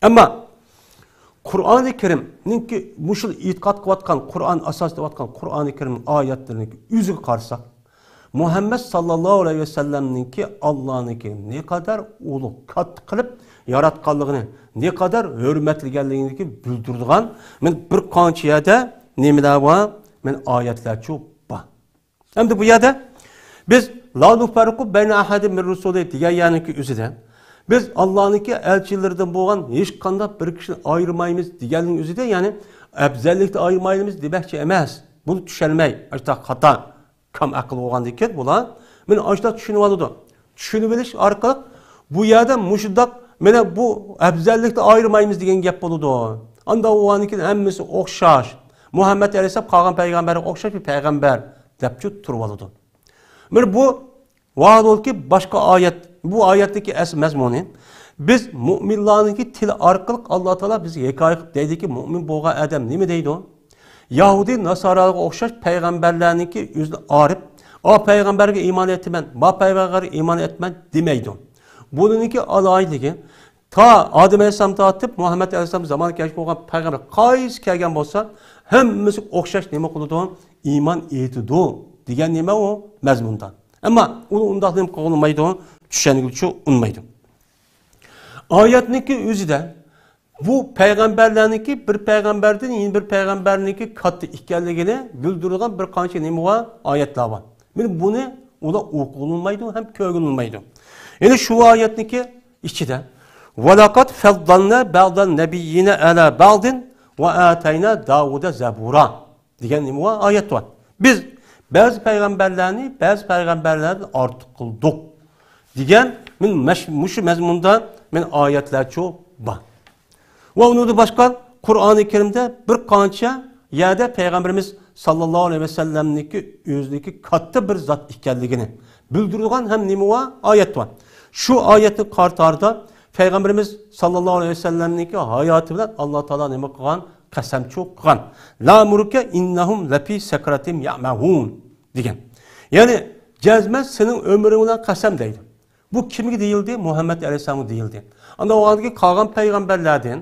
ئەمما قۇرئانى كەرىمنىڭكى مۇشۇ ئېتىقاد قىلىۋاتقان، قۇرئان ئاساس دەۋاتقان قۇرئانى كەرىم ئايەتلىرىنىڭكى ئۆزىگە قارىساق، مۇھەممەد ساللاللاھۇ ئەلەيھى ۋەسەللەمنىڭكى ئاللانىڭكى نەقەدەر ئۇلۇغ، كاتتا قىلىپ ياراتقانلىقىنى، نەقەدەر ھۆرمەتلىگەنلىكىنى بىلدۈرىدىغان مانا بىر قانچە يەردە نېمىلەر بار؟ مانا ئايەتلەرچۇ بار. ئەمدى بۇ يەردە بىز «لا نۇفەررىقۇ بەينە ئەھەدىن مىن رۇسۇلى» دېگەن يەرنىڭكى ئۆزىدە، بىز ئاللانىڭكى ئەلچىلىرىدىن بولغان ھېچقانداق بىر كىشىنى ئايرىمايمىز دېگەننىڭ ئۆزىدە، يەنى ئەپزەللىكتە ئايرىمايمىز دېمەكچى ئەمەس. بۇنى چۈشەنمەي، ئاشۇنداق خاتا، كام ئەقىل بولغاندىكىن بۇلار مانا ئاشۇنداق چۈشىنىۋالىدۇ. چۈشىنىۋېلىش ئارقىلىق بۇ يەردە مۇشۇنداق، مانا بۇ ئەپزەللىكتە ئايرىمايمىز دېگەن گەپ بولىدۇ. ئانداق بولغاندىن كېيىن ھەممىسى ئوخشاش. مۇھەممەد ئەلەيھىسسالام قالغان پەيغەمبەرگە ئوخشاش بىر پەيغەمبەر دەپچۇ تۇرۇۋالىدۇ. مانا بۇ ۋاھالولكى باشقا ئايەت، بۇ ئايەتتىكى ئەسلى مەزمۇنى، بىز مۇئمىنلارنىڭكى تىلى ئارقىلىق ئاللا تائالا بىزگە ھېكايە قىلىپ دەيدۇكى، مۇئمىن بولغان ئادەم نېمە دەيدۇ؟ يەھۇدىي ناسارالارغا ئوخشاش پەيغەمبەرلەرنىڭكى ئۆزىنى ئارىپ، «ئا پەيغەمبەرگە ئىمان ئېيتىمەن، ما پەيغەمبەرگە ئىمان ئېيتىمەن» دېمەيدۇ. بۇنىڭكى ئالاھىدىلىكى، تا ئادەم ئەلەيھىسسالام تارتىپ مۇھەممەد ئەلەيھىسسالام زامانى كەلگۈچە بولغان پەيغەمبەر قايسى كەلگەن بولسا، ھەممىسى ئوخشاش نېمە قىلىدۇ؟ ئىمان ئېيتىدۇ. دېگەن نېمە ئۇ؟ مەزمۇندا. ئەمما ئۇنى ئۇنداق نېمە قىلغىلى ئۇنىمايدۇ، چۈشەنگىلى ئۇنىمايدۇ. ئايەتنىڭكى ئۆزىدە بۇ پەيغەمبەرلەرنىڭكى بىر پەيغەمبەردىن يەنە بىر پەيغەمبەرنىڭكى كاتتا ئىكەنلىكىنى بىلدۈرىدىغان بىر قانچە نېمە بار؟ ئايەتلەر بار. مانا بۇنى ئۇلار ئوقۇغىلى ئۇنىمايدۇ ھەم كۆرگىلى ئۇنىمايدۇ. يەنى شۇ ئايەتنىڭكى ئىچىدە، ۋەلەقەد فەززەلنا بەزەن نەبىييىنە ئەلا بەزىن ۋە ئاتەينا داۋۇدە زەبۇرا دېگەن نېمە بار؟ ئايەت بار. بىز بەزى پەيغەمبەرلەرنى بەزى پەيغەمبەرلەردىن ئارتۇق قىلدۇق دېگەن مىن-، مەش-، مۇشۇ مەزمۇندا مىن ئايەتلەرچۇ بار. ۋە ئۇنىڭدىن باشقا قۇرئانى كەرىمدە بىر قانچە يەردە پەيغەمبىرىمىز ساللاللاھۇ ئەلەيھى ۋەسەللەمنىڭكى ئۆزىنىڭكى كاتتا بىر زات ئىكەنلىكىنى بىلدۈرىدىغان ھەم نېمە بار؟ ئايەت بار. شۇ ئايەتنىڭ قاتارىدا پەيغەمبىرىمىز ساللاللاھۇ ئەلەيھى ۋەسەللەمنىڭكى ھاياتى بىلەن ئاللا تائالا نېمە قىلغان؟ قەسەمچۇ قىلغان. لەئەمرۇكە ئىننەھۇم لەفى سەكرەتىھىم يەئمەھۇن دېگەن. يەنى جەزمەن سېنىڭ ئۆمرۈڭ بىلەن قەسەم دەيدۇ. بۇ كىمگە دېيىلدى؟ مۇھەممەد ئەلەيھىسسالامغا دېيىلدى. ئاندىن ئۇ ھالدىكى قالغان پەيغەمبەرلەردىن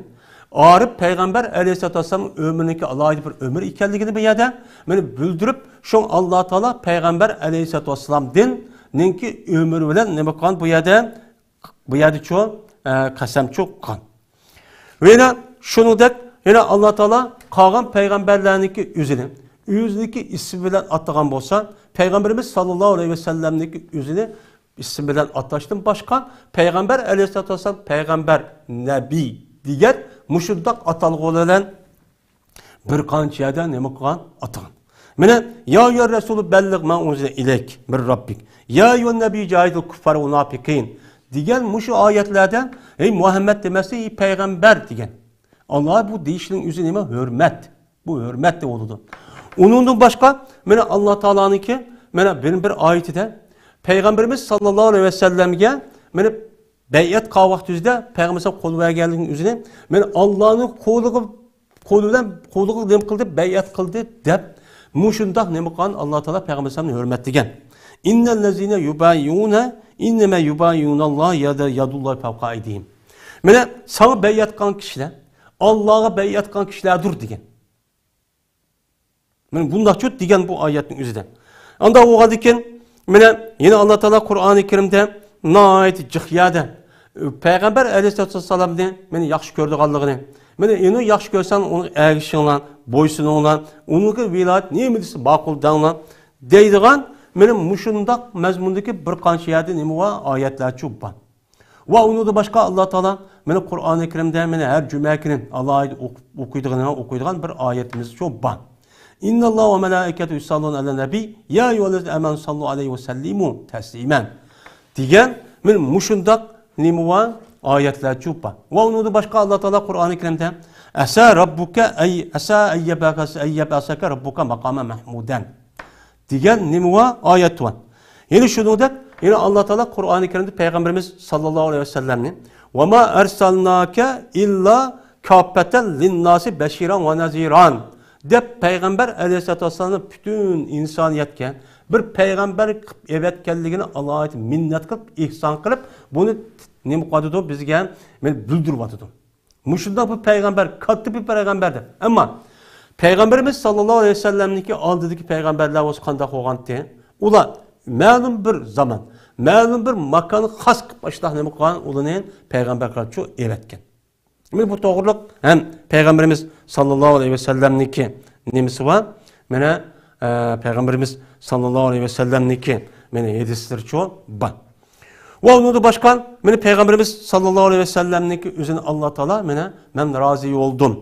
ئارىپ پەيغەمبەر ئەلەيھىسسالاتۇ ۋەسسالام ئۆمرىنىڭكى ئالاھىدە بىر ئۆمۈر ئىكەنلىكىنى بۇ يەردە مانا بىلدۈرۈپ، شۇڭا ئاللا تائالا پەيغەمبەر ئەلەيھىسسالاتۇ ۋەسسالامدىن نىڭكى ئۆمرى بىلەن نېمە قىلغان بۇ يەردە؟ بۇ يەردىچۇ، ئە، قەسەمچۇ قىلغان. ۋە يەنە شۇنىڭدەك يەنە ئاللا تائالا قالغان پەيغەمبەرلەرنىڭكى ئۆزىنى ئۆزىنىڭكى ئىسمى بىلەن ئاتىغان بولسا، پەيغەمبىرىمىز ساللاللاھۇ ئەلەيھى ۋەسەللەمنىڭكى ئۆزىنى ئىسمى بىلەن ئاتاشتىن باشقا، پەيغەمبەر ئەلەيھىسسالاتۇ ۋەسسالام پەيغەمبەر، نەبىي دېگەن مۇشۇنداق ئاتالغۇ بىلەن بىر قانچە يەردە نېمە قىلغان؟ ئاتىغان. مانا، يا ئەييۇھەر رەسۇلۇ بەللىغ ما ئۇنزىلە ئىلەيك مىن رەببىك. يا ئەييۇھەن نەبىييۇ جاھىدىل كۇففارە ۋەل مۇناپىقىن دېگەن مۇشۇ ئايەتلەردە، ئەي مۇھەممەد دېمەسلىك، ئەي پەيغەمبەر دېگەن. ئاللا بۇ دېيىشنىڭ ئۆزى نېمە؟ ھۆرمەت. بۇ ھۆرمەت دەپ بولىدۇ. ئۇنىڭدىن باشقا، مانا، ئاللا تائالانىڭكى، مانا، بىر، بىر ئايىتىدە پەيغەمبىرىمىز ساللاللاھۇ ئەلەيھى ۋەسەللەمگە، مانا، بەيئەت قىلغان ۋاقتى يۈزىدە پەيغەمبەر قول بەرگەنلىكىنىڭ ئۆزىنى، مانا، ئاللانىڭ قولىغا، قولى بىلەن، قولىغا نېمە قىلدى؟ بەيئەت قىلدى دەپ، مۇشۇنداق نېمە قىلغان؟ ئاللا تائالا پەيغەمبەر ئەلەيھىسسالامنى ھۆرمەتلىگەن. ئىننەللەزىنە يۇبايىئۇنە ئىننەمە يۇبايىئۇنەللاھ يەدە-، يەدۇللاھى فەۋقە ئەيدىھىم. مانا، ساڭا بەيئەت قىلغان كىشىلەر ئاللاغا بەيئەت قىلغان كىشىلەردۇر دېگەن. مانا بۇنداقچۇ دېگەن بۇ ئايەتنىڭ ئۆزىدە. ئانداق بولغاندىكىن، مانا يەنە ئاللا تائالا قۇرئانى كەرىمدە ناھايىتى جىق يەردە پەيغەمبەر ئەلەيھىسسالاتۇ ۋەسسالامنى مانا ياخشى كۆرىدىغانلىقىنى، مانا ئۇنى ياخشى كۆرسەڭ، ئۇنىڭغا ئەگىشىڭلار، بويسۇنۇڭلار، ئۇنىڭغا ۋىلايەت نېمە دېسە ماقۇل دەڭلار دەيدىغان، مانا مۇشۇنداق مەزمۇندىكى بىر قانچە يەردە نېمە بار؟ ئايەتلەرچۇ بار. ۋە ئۇنىڭدىن باشقا ئاللا تائالا مانا قۇرئانى كەرىمدە مانا ھەر جۈمە كۈنى ئالاھىدە ئوقۇپ، ئوقۇيدىغان، ئوقۇيدىغان بىر ئايىتىمىز شۇ بار. ئىنناللاھە ۋە مەلائىكەتۇھۇ يۇساللۇنە ئەلەن نەبىي، يا ئەييۇھەللەزىنە ئامەنۇ سەللۇ ئەلەيھى ۋە سەللىمۇ تەسلىمەن دېگەن مانا مۇشۇنداق نېمە بار؟ ئايەتلەرچۇ بار. ۋە ئۇنىڭدىن باشقا ئاللا تائالا قۇرئانى كەرىمدە ئەسا رەببۇكە ئەي، ئەسا ئەن يەبئەسەكە رەببۇكە مەقامەن مەھمۇدەن دېگەن نېمە بار؟ ئايەت بار. يەنە شۇنىڭدەك، يەنە ئاللا تائالا قۇرئانى كەرىمدە پەيغەمبىرىمىز ساللاللاھۇ ئەلەيھى ۋەسەللەمنى ۋە ما ئەرسەلناكە ئىللا كاپپەتەن لىنناسى بەشىرەن ۋە نەزىرەن دەپ پەيغەمبەر ئەلەيھىسسالاتۇ ۋەسسالامنى پۈتۈن ئىنسانىيەتكە بىر پەيغەمبەر قىلىپ ئەۋەتكەنلىكىنى ئالاھىدە مىننەت قىلىپ، ئېھسان قىلىپ، بۇنى نېمە قىلىۋاتىدۇ؟ بىزگە مانا بىلدۈرۈۋاتىدۇ. مۇشۇنداق بىر پەيغەمبەر، كاتتا بىر پەيغەمبەر دەپ. ئەمما پەيغەمبىرىمىز ساللاللاھۇ ئەلەيھى ۋەسەللەمنىڭكى ئالدىدىكى پەيغەمبەرلەر بولسا قانداق بولغانتى؟ ئۇلار مەلۇم بىر زامان، مەلۇم بىر ماكانغا خاس قىلىپ ئاشۇنداق نېمە قىلغان؟ ئۇلارنى پەيغەمبەر قىلىپچۇ ئەۋەتكەن. مانا بۇ توغرىلىق ھەم پەيغەمبىرىمىز ساللاللاھۇ ئەلەيھى ۋەسەللەمنىڭكى نېمىسى بار؟ مانا، ئە، پەيغەمبىرىمىز ساللاللاھۇ ئەلەيھى ۋەسەللەمنىڭكى مانا ھەدىسلىرىچۇ بار. ۋە ئۇنىڭدىن باشقا، مانا پەيغەمبىرىمىز ساللاللاھۇ ئەلەيھى ۋەسەللەمنىڭكى ئۆزىنى ئاللا تائالا، مانا، مەن رازى بولدۇم.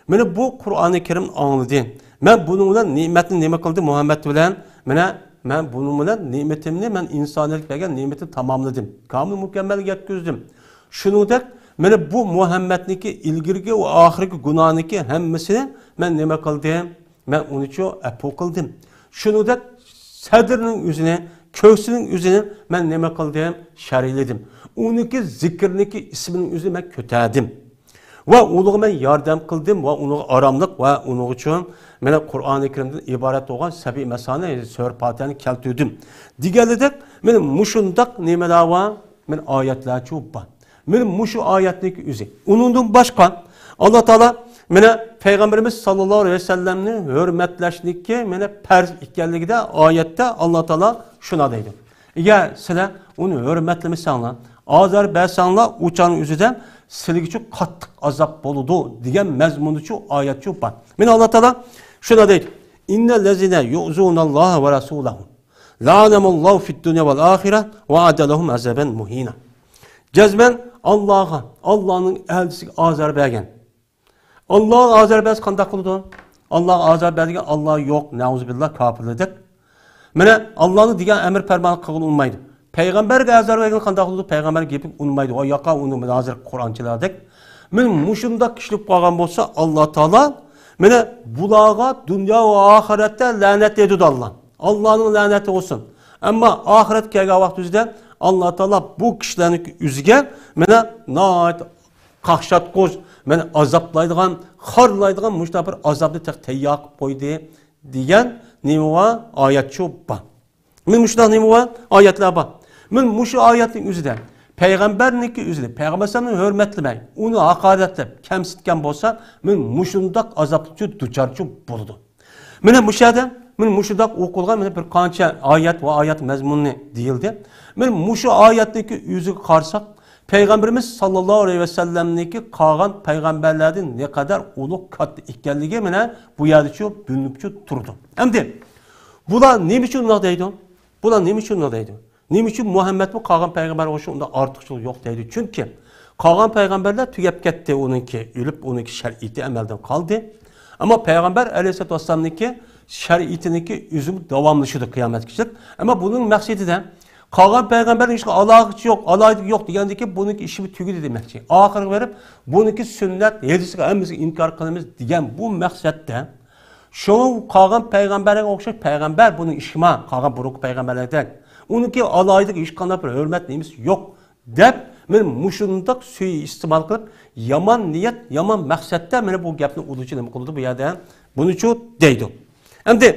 مانا بۇ قۇرئانى كەرىمنى ئاڭلىدى. مەن بۇنىڭ بىلەن نېمەتنى نېمە قىلدىم؟ مۇھەممەد بىلەن، مانا، مەن بۇنىڭ بىلەن نېمىتىمنى، مەن ئىنسانىيەتكە بەرگەن نېمىتىمنى تاماملىدىم. كامىل مۇكەممەل يەتكۈزدۈم. شۇنىڭدەك، مانا بۇ مۇھەممەدنىڭكى ئىلگىرىكى ۋە ئاخىرقى گۇناھنىڭكى ھەممىسىنى مەن نېمە قىلدىم؟ مەن ئۇنىچۇ ئەپۇ قىلدىم. شۇنىڭدەك سەدرىنىڭ ئۆزىنى، كۆكسىنىڭ ئۆزىنى مەن نېمە قىلدىم؟ شەرھلىدىم. ئۇنىڭكى زىكرىنىڭكى ئىسمىنىڭ ئۆزىنى مەن كۆتەردىم. ۋە ئۇنىڭغا مەن ياردەم قىلدىم ۋە ئۇنىڭغا ئاراملىق ۋە ئۇنىڭ ئۈچۈن مانا قۇرئانى كەرىمدىن ئىبارەت بولغان سەبىئ مەسانى، سۈرە پاتىھەنى كەلتۈردۈم. دېگەنلىكتەك، مانا مۇشۇنداق نېمىلەر بار؟ مانا ئايەتلەرچۇ بار. مانا مۇشۇ ئايەتنىڭكى ئۆزى. ئۇنىڭدىن باشقا، ئاللا تائالا مانا پەيغەمبىرىمىز ساللاللاھۇ ئەلەيھى ۋەسەللەمنى ھۆرمەتلەشنىكى مانا پەرز ئىكەنلىكىدە ئايەتتە ئاللا تائالا شۇنداق دەيدۇ. ئەگەر سىلەر ئۇنى ھۆرمەتلىمىسەڭلار، ئازار بەرسەڭلار، ئۇ چاغنىڭ ئۆزىدە سىلىگىچۇ قاتتىق ئازاب بولىدۇ دېگەن مەزمۇندىچۇ ئايەتچۇ بار. مانا ئاللا تائالا شۇنداق دەيدۇ. إن الذين يؤذون الله ورسوله لعنهم الله في الدنيا والآخرة وأعد لهم عذابا مهينا. جەزمەن ئاللاغا، ئاللانىڭ ئەلچىسىگە ئازار بەرگەن، ئاللاغا ئازار بەرسە قانداق قىلىدۇ؟ ئاللاغا ئازار بەرگەن ئاللا يوق، نەئۇزۇبىللا، كاپىرلىدەك. مانا ئاللانىڭ دېگەن ئەمر پەرمانى قىلغىلى ئۇنىمايدۇ. پەيغەمبەرگە ئازار بەرگەن قانداق قىلىدۇ؟ پەيغەمبەر گېپىگە ئۇنىمايدۇ. ۋاي ياقا ئۇنى مانا ھازىر قۇرئانچىلاردەك. مانا مۇشۇنداق كىشىلىك قالغان بولسا ئاللا تائالا مانا بۇلارغا دۇنيا ۋە ئاخىرەتتە لەنەت ئېيتىدۇ ئاللا. ئاللانىڭ لەنەتى بولسۇن. ئەمما ئاخىرەت كەلگەن ۋاقتىمىزدا ئاللا تائالا بۇ كىشىلەرنىڭ ئۆزىگە مانا ناھايىتى قاقشاتقۇچ، مانا ئازابلايدىغان، خارلايدىغان مۇشۇنداق بىر ئازابنى تېخى تەييار قىلىپ قويدى دېگەن نېمە بار؟ ئايەتچۇ بار. مانا مۇشۇنداق نېمە بار؟ ئايەتلەر بار. مانا مۇشۇ ئايەتنىڭ ئۆزىدە پەيغەمبەرنىڭكى ئۆزىنى، پەيغەمبەر ئەلەيھىسسالامنى ھۆرمەتلىمەي، ئۇنى ھاقارەتلەپ، كەمسىتكەن بولسا، مانا مۇشۇنداق ئازابقا دۇچارچۇ بولىدۇ. مانا مۇشۇ يەردە، مانا مۇشۇنداق ئوقۇلغان مانا بىر قانچە ئايەت ۋە ئايەت مەزمۇنى دېيىلدى. مانا مۇشۇ ئايەتنىڭكى ئۆزىگە قارىساق، پەيغەمبىرىمىز ساللاللاھۇ ئەلەيھى ۋەسەللەمنىڭكى قالغان پەيغەمبەرلەردىن نەقەدەر ئۇلۇغ، كاتتا ئىكەنلىكى مانا بۇ يەردىچۇ بىلىنىپچۇ تۇرىدۇ. ئەمدى بۇلار نېمە ئۈچۈن ئۇنداق دەيدۇ؟ بۇلار نېمە ئۈچۈن ئۇنداق دەيدۇ؟ نېمە ئۈچۈن مۇھەممەدمۇ قالغان پەيغەمبەرگە ئوخشاش ئۇنداق ئارتۇقچىلىق يوق دەيدۇ؟ چۈنكى قالغان پەيغەمبەرلەر تۈگەپ كەتتى، ئۇنىڭكى ئۆلۈپ، ئۇنىڭكى شەرىئىتى ئەمەلدىن قالدى. ئەمما پەيغەمبەر ئەلەيھىسسالاتۇ ۋەسسالامنىڭكى شەرىئىتىنىڭكى ئۆزىمۇ داۋاملىشىدۇ قىيامەتكىچىلىك. ئەمما بۇنىڭ مەقسىتىدە قالغان پەيغەمبەرنىڭ ئىشىغا ئالاقىسى يوق، ئالاھىدىلىكى يوق دېگەندىكى بۇنىڭكى ئىشى تۈگىدى دېمەكچى. ئاخىرىغا بېرىپ بۇنىڭكى سۈننەت، ھەدىسىگە ھەممىسىگە ئىنكار قىلىمىز دېگەن بۇ مەقسەتتە شۇ قالغان پەيغەمبەرگە ئوخشاش پەيغەمبەر بۇنىڭ ئىشىما، قالغان بۇرۇنقى پەيغەمبەرلەردەك. ئۇنىڭكى ئالاھىدىلىكى ھېچقانداق بىر ھۆرمەت نېمىسى يوق دەپ، مانا مۇشۇنداق سۈيى ئىستېمال قىلىپ، يامان نىيەت، يامان مەقسەتتە مانا بۇ گەپنى ئۇدۇلچە نېمە قىلىدۇ بۇ يەردە؟ بۇنىچۇ دەيدۇ. ئەمدى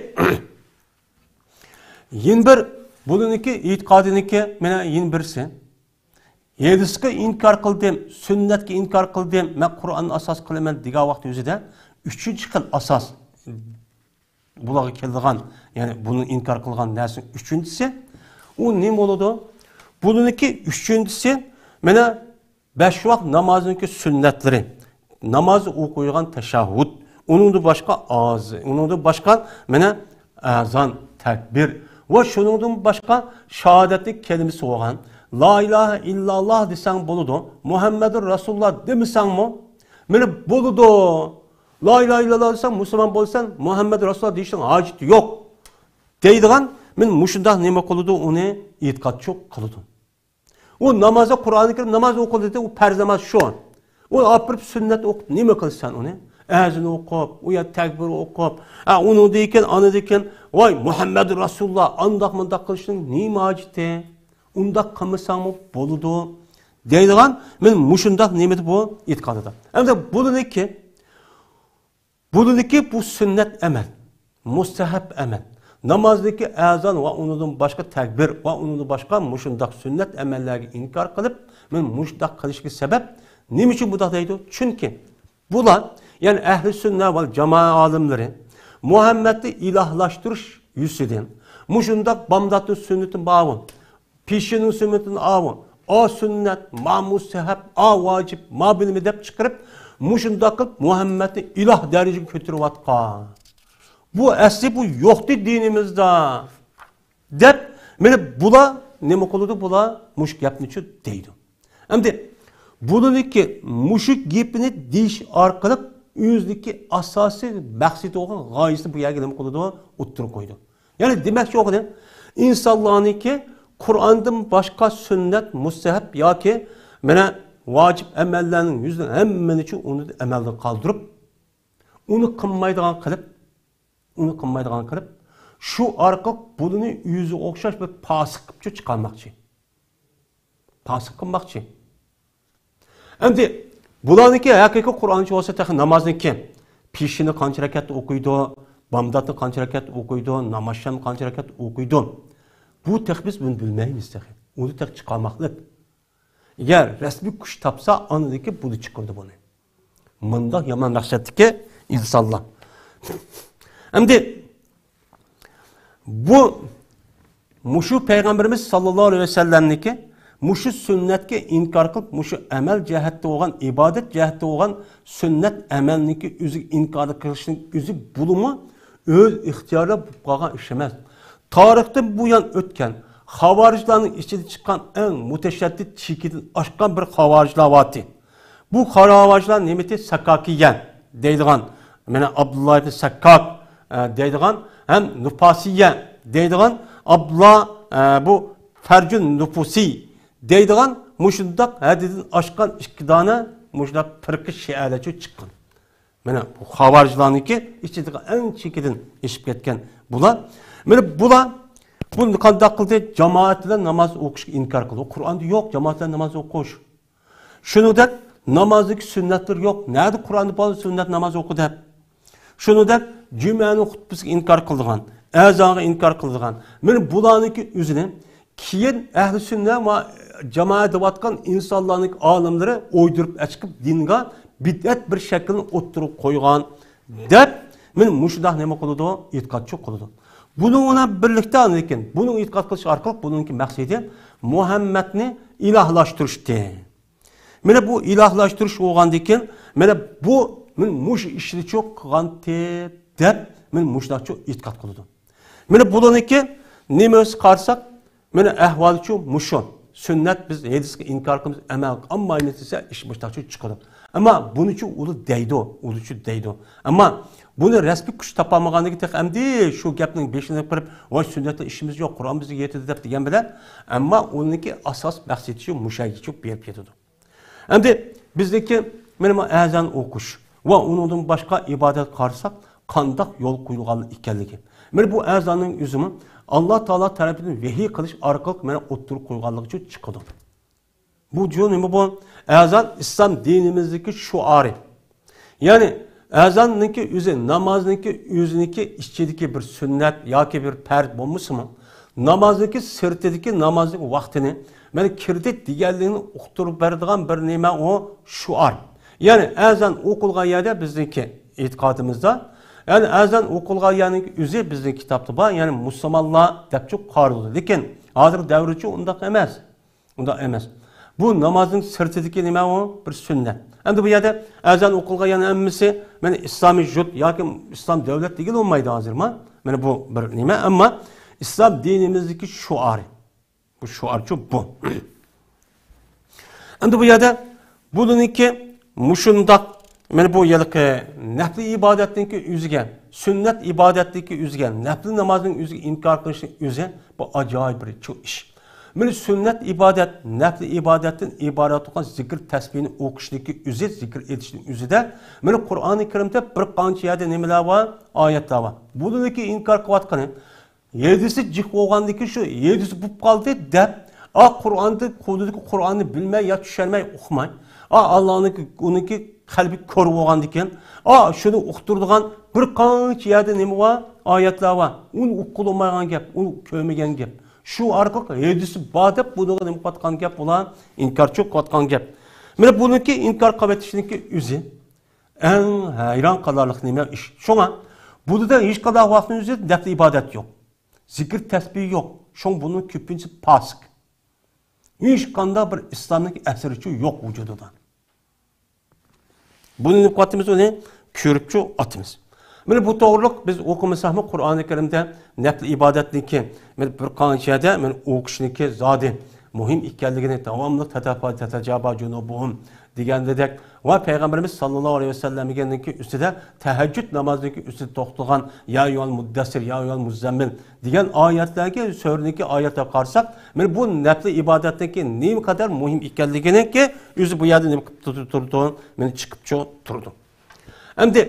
يەنە بىر بۇنىڭكى ئېتىقادىنىڭكى مانا يەنە بىرسى. ھەدىسكە ئىنكار قىلدىم، سۈننەتكە ئىنكار قىلدىم، مەن قۇرئاننى ئاساس قىلىمەن دېگەن ۋاقىت ئۆزىدە ئۈچىنچى خىل ئاساس بۇلارغا كېلىدىغان، يەنى بۇنى ئىنكار قىلغان نەرسىنىڭ ئۈچىنچىسى، ئۇ نېمە بولىدۇ؟ بۇنىڭكى ئۈچىنچىسى، مانا بەش ۋاق نامازنىڭكى سۈننەتلىرى، ناماز ئوقۇيدىغان تەشەھھۇد، ئۇنىڭدىن باشقا ئاز، ئۇنىڭدىن باشقا مانا ئەزان، تەكبىر ۋە شۇنىڭدىن باشقا شاھادەتلىك كەلىمىسى بولغان، لا ئىلاھە ئىللاللا دېسەڭ بولىدۇ، مۇھەممەدۇر رەسۇلۇللا دېمىسەڭمۇ مانا بولىدۇ. لا ئىلاھە ئىللاللا دېسەڭ مۇسۇلمان بولىسەن، مۇھەممەد رەسۇلۇللا دېيىشنىڭ ھاجىتى يوق دەيدىغان، مانا مۇشۇنداق نېمە قىلىدۇ، ئۇنى ئېتىقادچۇ قىلىدۇ. ئۇ نامازدا قۇرئانى كەرىم ناماز ئوقۇلدى دېدى، ئۇ پەرز ناماز شۇ. ئۇنى ئاپىرىپ سۈننەت ئوقۇپ نېمە قىلىسەن ئۇنى؟ ئەزىنى ئوقۇپ، ئۇ يەردە تەكبىر ئوقۇپ، ئە، ئۇنىڭدىن كېيىن، ئانىدىن كېيىن، ۋاي مۇھەممەد رەسۇلۇللا، ئانداق مۇنداق قىلىشنىڭ نېمە ھاجىتى؟ ئۇنداق قىلمىساڭمۇ بولىدۇ دەيدىغان، مانا مۇشۇنداق نېمىدە بۇ ئېتىقادىدا. ئەمدى بۇنىڭكى، بۇنىڭكى بۇ سۈننەت ئەمەل، مۇستەھەب ئەمەل. نامازدىكى ئەزان ۋە ئۇنىڭدىن باشقا تەكبىر ۋە ئۇنىڭدىن باشقا مۇشۇنداق سۈننەت ئەمەللەرگە ئىنكار قىلىپ، مانا مۇشۇنداق قىلىشقا سەۋەب. نېمە ئۈچۈن بۇنداق دەيدۇ؟ چۈنكى بۇلار، يەنى ئەھلى سۈننە ۋە جامائە ئالىملىرى مۇھەممەدنى ئىلاھلاشتۇرۇش يۈزىسىدىن مۇشۇنداق بامداتنىڭ سۈننىتى بارغۇ، پېشىنىڭ سۈننىتىنى ئاۋۇ، ئا سۈننەت، ما مۇستەھەب، ئا ۋاجىپ، ما بىلىمى دەپ چىقىرىپ، مۇشۇنداق قىلىپ مۇھەممەدنى ئىلاھ دەرىجىگە كۆتۈرۈۋاتقان. بۇ ئەسلى بۇ يوقتى دىنىمىزدا دەپ، مانا بۇلار نېمە قىلىدۇ؟ بۇلار مۇشۇ گەپنىچۇ دەيدۇ. ئەمدى بۇنىڭكى مۇشۇ گېپىنى دېيىش ئارقىلىق ئۆزىنىڭكى ئاساسىي مەقسىتى بولغان غايىسىنى بۇ يەرگە نېمە قىلىدۇ؟ ئوتتۇرىغا قويىدۇ. يەنى دېمەكچى بولغىنى، ئىنسانلارنىڭكى قۇرئاندىن باشقا سۈننەت، مۇستەھەب ياكى مانا ۋاجىپ ئەمەللەرنىڭ يۈزىنىڭ ھەممىنىچۇ ئۇنى ئەمەلدىن قالدۇرۇپ، ئۇنى قىلمايدىغان قىلىپ، ئۇنى قىلمايدىغان قىلىپ، شۇ ئارقىلىق بۇنى ئۆزىگە ئوخشاش بىر پاسىق قىلىپچۇ چىقارماقچى. پاسىق قىلماقچى. ئەمدى بۇلارنىڭكى ھەقىقىي قۇرئانچى بولسا تېخى نامازنىڭكى پېشىنى قانچە رەكەتتە ئوقۇيدۇ، بامداتنى قانچە رەكەتتە ئوقۇيدۇ، نامازشامنى قانچە رەكەتتە ئوقۇيدۇ. بۇ تېخى بىز بۇنى بىلمەيمىز تېخى. ئۇنى تېخى چىقارماقلىق. ئەگەر رەسمىي كۈچ تاپسا، ئاندىن كېيىن بۇنى چىقىرىدۇ بۇنى. مۇنداق يامان مەقسەتتىكى ئىنسانلار. ئەمدى بۇ مۇشۇ پەيغەمبىرىمىز ساللاللاھۇ ئەلەيھى ۋەسەللەمنىكى مۇشۇ سۈننەتكە ئىنكار قىلىپ، مۇشۇ ئەمەل جەھەتتە بولغان، ئىبادەت جەھەتتە بولغان سۈننەت ئەمەلنىڭكى ئۆزىگە ئىنكار قىلىشنىڭ ئۆزى بولىمۇ ئۆز ئىختىيارى بولۇپ قالغان ئىش ئەمەس. تارىختىن بۇيان ئۆتكەن خاۋارىجلارنىڭ ئىچىدىن چىققان ئەڭ مۇتەشەددىت، چېكىدىن ئاشقان بىر خاۋارىجلار بارتى. بۇ خاۋارىجلار نېمىتى؟ ساكاكىيە دەيدىغان، مانا ئابدۇللا ئىبن ساكاك، ئە، دەيدىغان ھەم نۇپاسىيە دەيدىغان ئابدۇللا، ئە، بۇ فەرجۇن نۇپۇسى دەيدىغان مۇشۇنداق ھەددىدىن ئاشقان ئىككى دانە مۇشۇنداق پىرقە شىئەلەرچۇ چىققان. مانا بۇ خاۋارىجلارنىڭكى ئىچىدىغان ئەڭ چېكىدىن ئېشىپ كەتكەن بۇلار. مانا بۇلار بۇنى قانداق قىلدى؟ جامائەت بىلەن ناماز ئوقۇشقا ئىنكار قىلدى. قۇرئاندا يوق جامائەت بىلەن ناماز ئوقۇش. شۇنىڭدەك نامازدىكى سۈننەتلىرى يوق. نەدە قۇرئاندا بار سۈننەت ناماز ئوقۇ دەپ؟ شۇنىڭدەك جۈمەنىڭ خۇتبىسىگە ئىنكار قىلىدىغان، ئەزانغا ئىنكار قىلىدىغان. مانا بۇلارنىڭكى ئۆزىنى كېيىن ئەھلى سۈننە ۋە جامائەت دەۋاتقان ئىنسانلارنىڭ ئالىملىرى ئويدۇرۇپ ئەچىقىپ دىنغا بىدئەت بىر شەكىلنى ئوتتۇرىغا قويغان دەپ، مانا مۇشۇنداق نېمە قىلىدۇ؟ ئېتىقادچى قىلىدۇ. بۇنىڭ بىلەن بىرلىكتە، لېكىن بۇنىڭ ئېتىقاد قىلىش ئارقىلىق بۇنىڭكى مەقسىتى مۇھەممەدنى ئىلاھلاشتۇرۇشتى. مانا بۇ ئىلاھلاشتۇرۇش بولغاندىكىن، مانا بۇ، مانا مۇشۇ ئىشنىچۇ قىلغانتى دەپ، مانا مۇشۇنداقچۇ ئېتىقاد قىلىدۇ. مانا بۇلارنىڭكى نېمىسى قارىساق، مانا ئەھۋالىچۇ مۇشۇ. سۈننەت بىز ھەدىسكە ئىنكار قىلىمىز، ئەمەل ئالمايمىز دېسە، ئىش مۇشۇنداقچۇ چىقىدۇ. ئەمما بۇنىچۇ ئۇلار دەيدۇ، ئۇلىچۇ دەيدۇ. ئەمما بۇنى رەسمىي كۈچ تاپالمىغاندىكىن تېخى ئەمدى شۇ گەپنىڭ بېشىنى قىرىپ، ۋاي سۈننەتتە ئىشىمىز يوق، قۇرئان بىزگە يېتىدۇ دەپ دېگەن بىلەن، ئەمما ئۇنىڭكى ئاساس مەقسىتىچۇ مۇشەگىچۇ بېرىپ كېتىدۇ. ئەمدى بىزنىڭكى مانا بۇ ئەزان ئوقۇش ۋە ئۇنىڭدىن باشقا ئىبادەتكە قارىساق، قانداق يول قويۇلغان ئىكەنلىكى. مانا بۇ ئەزاننىڭ ئۆزىمۇ ئاللا تائالا تەرىپىدىن ۋەھىي قىلىش ئارقىلىق مانا ئوتتۇرىغا قويغانلىقىچۇ چىقىدۇ. بۇ جۇ نېمە بۇ؟ ئەزان ئىسلام دىنىمىزدىكى شوئارى. يەنى ئەزاننىڭكى ئۆزى، نامازنىڭكى ئۆزىنىڭكى ئىچىدىكى بىر سۈننەت ياكى بىر پەرز بولمىسىمۇ، نامازنىڭكى سىرتىدىكى نامازنىڭ ۋاقتىنى مانا كىردى دېگەنلىكنى ئۇقتۇرۇپ بەرىدىغان بىر نېمە ئۇ شوئار. يەنى ئەزان ئوقۇلغان يەردە بىزنىڭكى ئېتىقادىمىزدا، يەنى ئەزان ئوقۇلغان يەرنىڭ ئۆزى بىزنىڭ كىتابتا بار، يەنى مۇسۇلمانلار دەپچۇ قارىلىدۇ. لېكىن ھازىر دەۋرىچۇ ئۇنداق ئەمەس. ئۇنداق ئەمەس. بۇ نامازنىڭ سىرتىدىكى نېمە ئۇ؟ بىر سۈننەت. ئەمدى بۇ يەردە ئەزان ئوقۇلغان يەرنىڭ ھەممىسى مانا ئىسلامىي يۇرت ياكى ئىسلام دۆلەت دېگىلى بولمايدۇ ھازىر ما. مانا بۇ بىر نېمە، ئەمما ئىسلام دىنىمىزدىكى شوئارى. بۇ شوئارچۇ بۇ. ئەمدى بۇ يەردە بۇنىڭكى مۇشۇنداق، مانا بۇ ھېلىقى نەپلى ئىبادەتنىڭكى ئۆزىگە، سۈننەت ئىبادەتنىڭكى ئۆزىگە، نەپلى نامازنىڭ ئۆزىگە ئىنكار قىلىشنىڭ ئۆزى بۇ ئاجايىپ بىر چوڭ ئىش. مانا سۈننەت ئىبادەت، نەپلى ئىبادەتتىن ئىبارەت بولغان زىكىر تەسبىھنى ئوقۇشنىڭكى ئۆزى، زىكىر ئېيتىشنىڭ ئۆزىدە، مانا قۇرئانى كەرىمدە بىر قانچە يەردە نېمىلەر بار؟ ئايەتلەر بار. بۇنىڭكى ئىنكار قىلىۋاتقىنى، ھەدىسى جىق بولغاندىكىن شۇ ھەدىسى بولۇپ قالدى دەپ، ئا، قۇرئاندا، قولىدىكى قۇرئاننى بىلمەي يا چۈشەنمەي ئوقۇماي، ئا، ئاللانىڭكى، ئۇنىڭكى قەلبى كور بولغاندىكىن، ئا، شۇنى ئۇقتۇرىدىغان بىر قانچە يەردە نېمە بار؟ ئايەتلەر بار. ئۇنى ئوقۇلمايدىغان گەپ، ئۇنى كۆرمىگەن گەپ. شۇ ئارقىلىق ھەدىسى بار دەپ بۇنىڭغا نېمە قىلىۋاتقان گەپ، بۇلار ئىنكارچىلىق قىلىۋاتقان گەپ. مانا بۇنىڭكى ئىنكار قىلىۋېتىشنىڭكى ئۆزى ئەڭ ھەيران قالارلىق نېمە ئىش. شۇڭا بۇنىڭدا ھېچقانداق ۋاقىتنىڭ ئۆزى نەپلى ئىبادەت يوق. زىكىر تەسبىھ يوق. شۇڭا بۇنىڭ كۆپىنچىسى پاسىق. ھېچقانداق بىر ئىسلامنىڭ ئەسىرىچۇ يوق ۋۇجۇدىدا. بۇنى نېمە قىلىۋاتىمىز؟ ئۇنى كۆرۈپچۇ ئاتىمىز. مانا بۇ توغرۇلۇق بىز ئوقۇمىساقمۇ قۇرئانى كەرىمدە نەپلى ئىبادەتنىڭكى، مانا بىر قانچە يەردە مانا ئوقۇشنىڭكى زادى مۇھىم ئىكەنلىكىنى داۋاملىق تەتەپا-، تەتەجاپا جۇنۇبۇھۇم دېگەندەك ۋە پەيغەمبىرىمىز ساللاللاھۇ ئەلەيھى ۋەسەللەمنىڭكى ئۈستىدە تەھەججۇد نامازىنىڭكى ئۈستىدە توختىغان يا ئەييۇھەل مۇددەسسىر، يا ئەييۇھەل مۇززەممىل دېگەن ئايەتلەرگە، سۈرىنىڭكى ئايەتلەرگە قارىساق، مانا بۇ نەپلى ئىبادەتنىڭكى نېمە قەدەر مۇھىم ئىكەنلىكىنىڭكى ئۆزى بۇ يەردە نېمە قىلىپ تۇرىدۇ؟ مانا چىقىپچۇ تۇرىدۇ. ئەمدى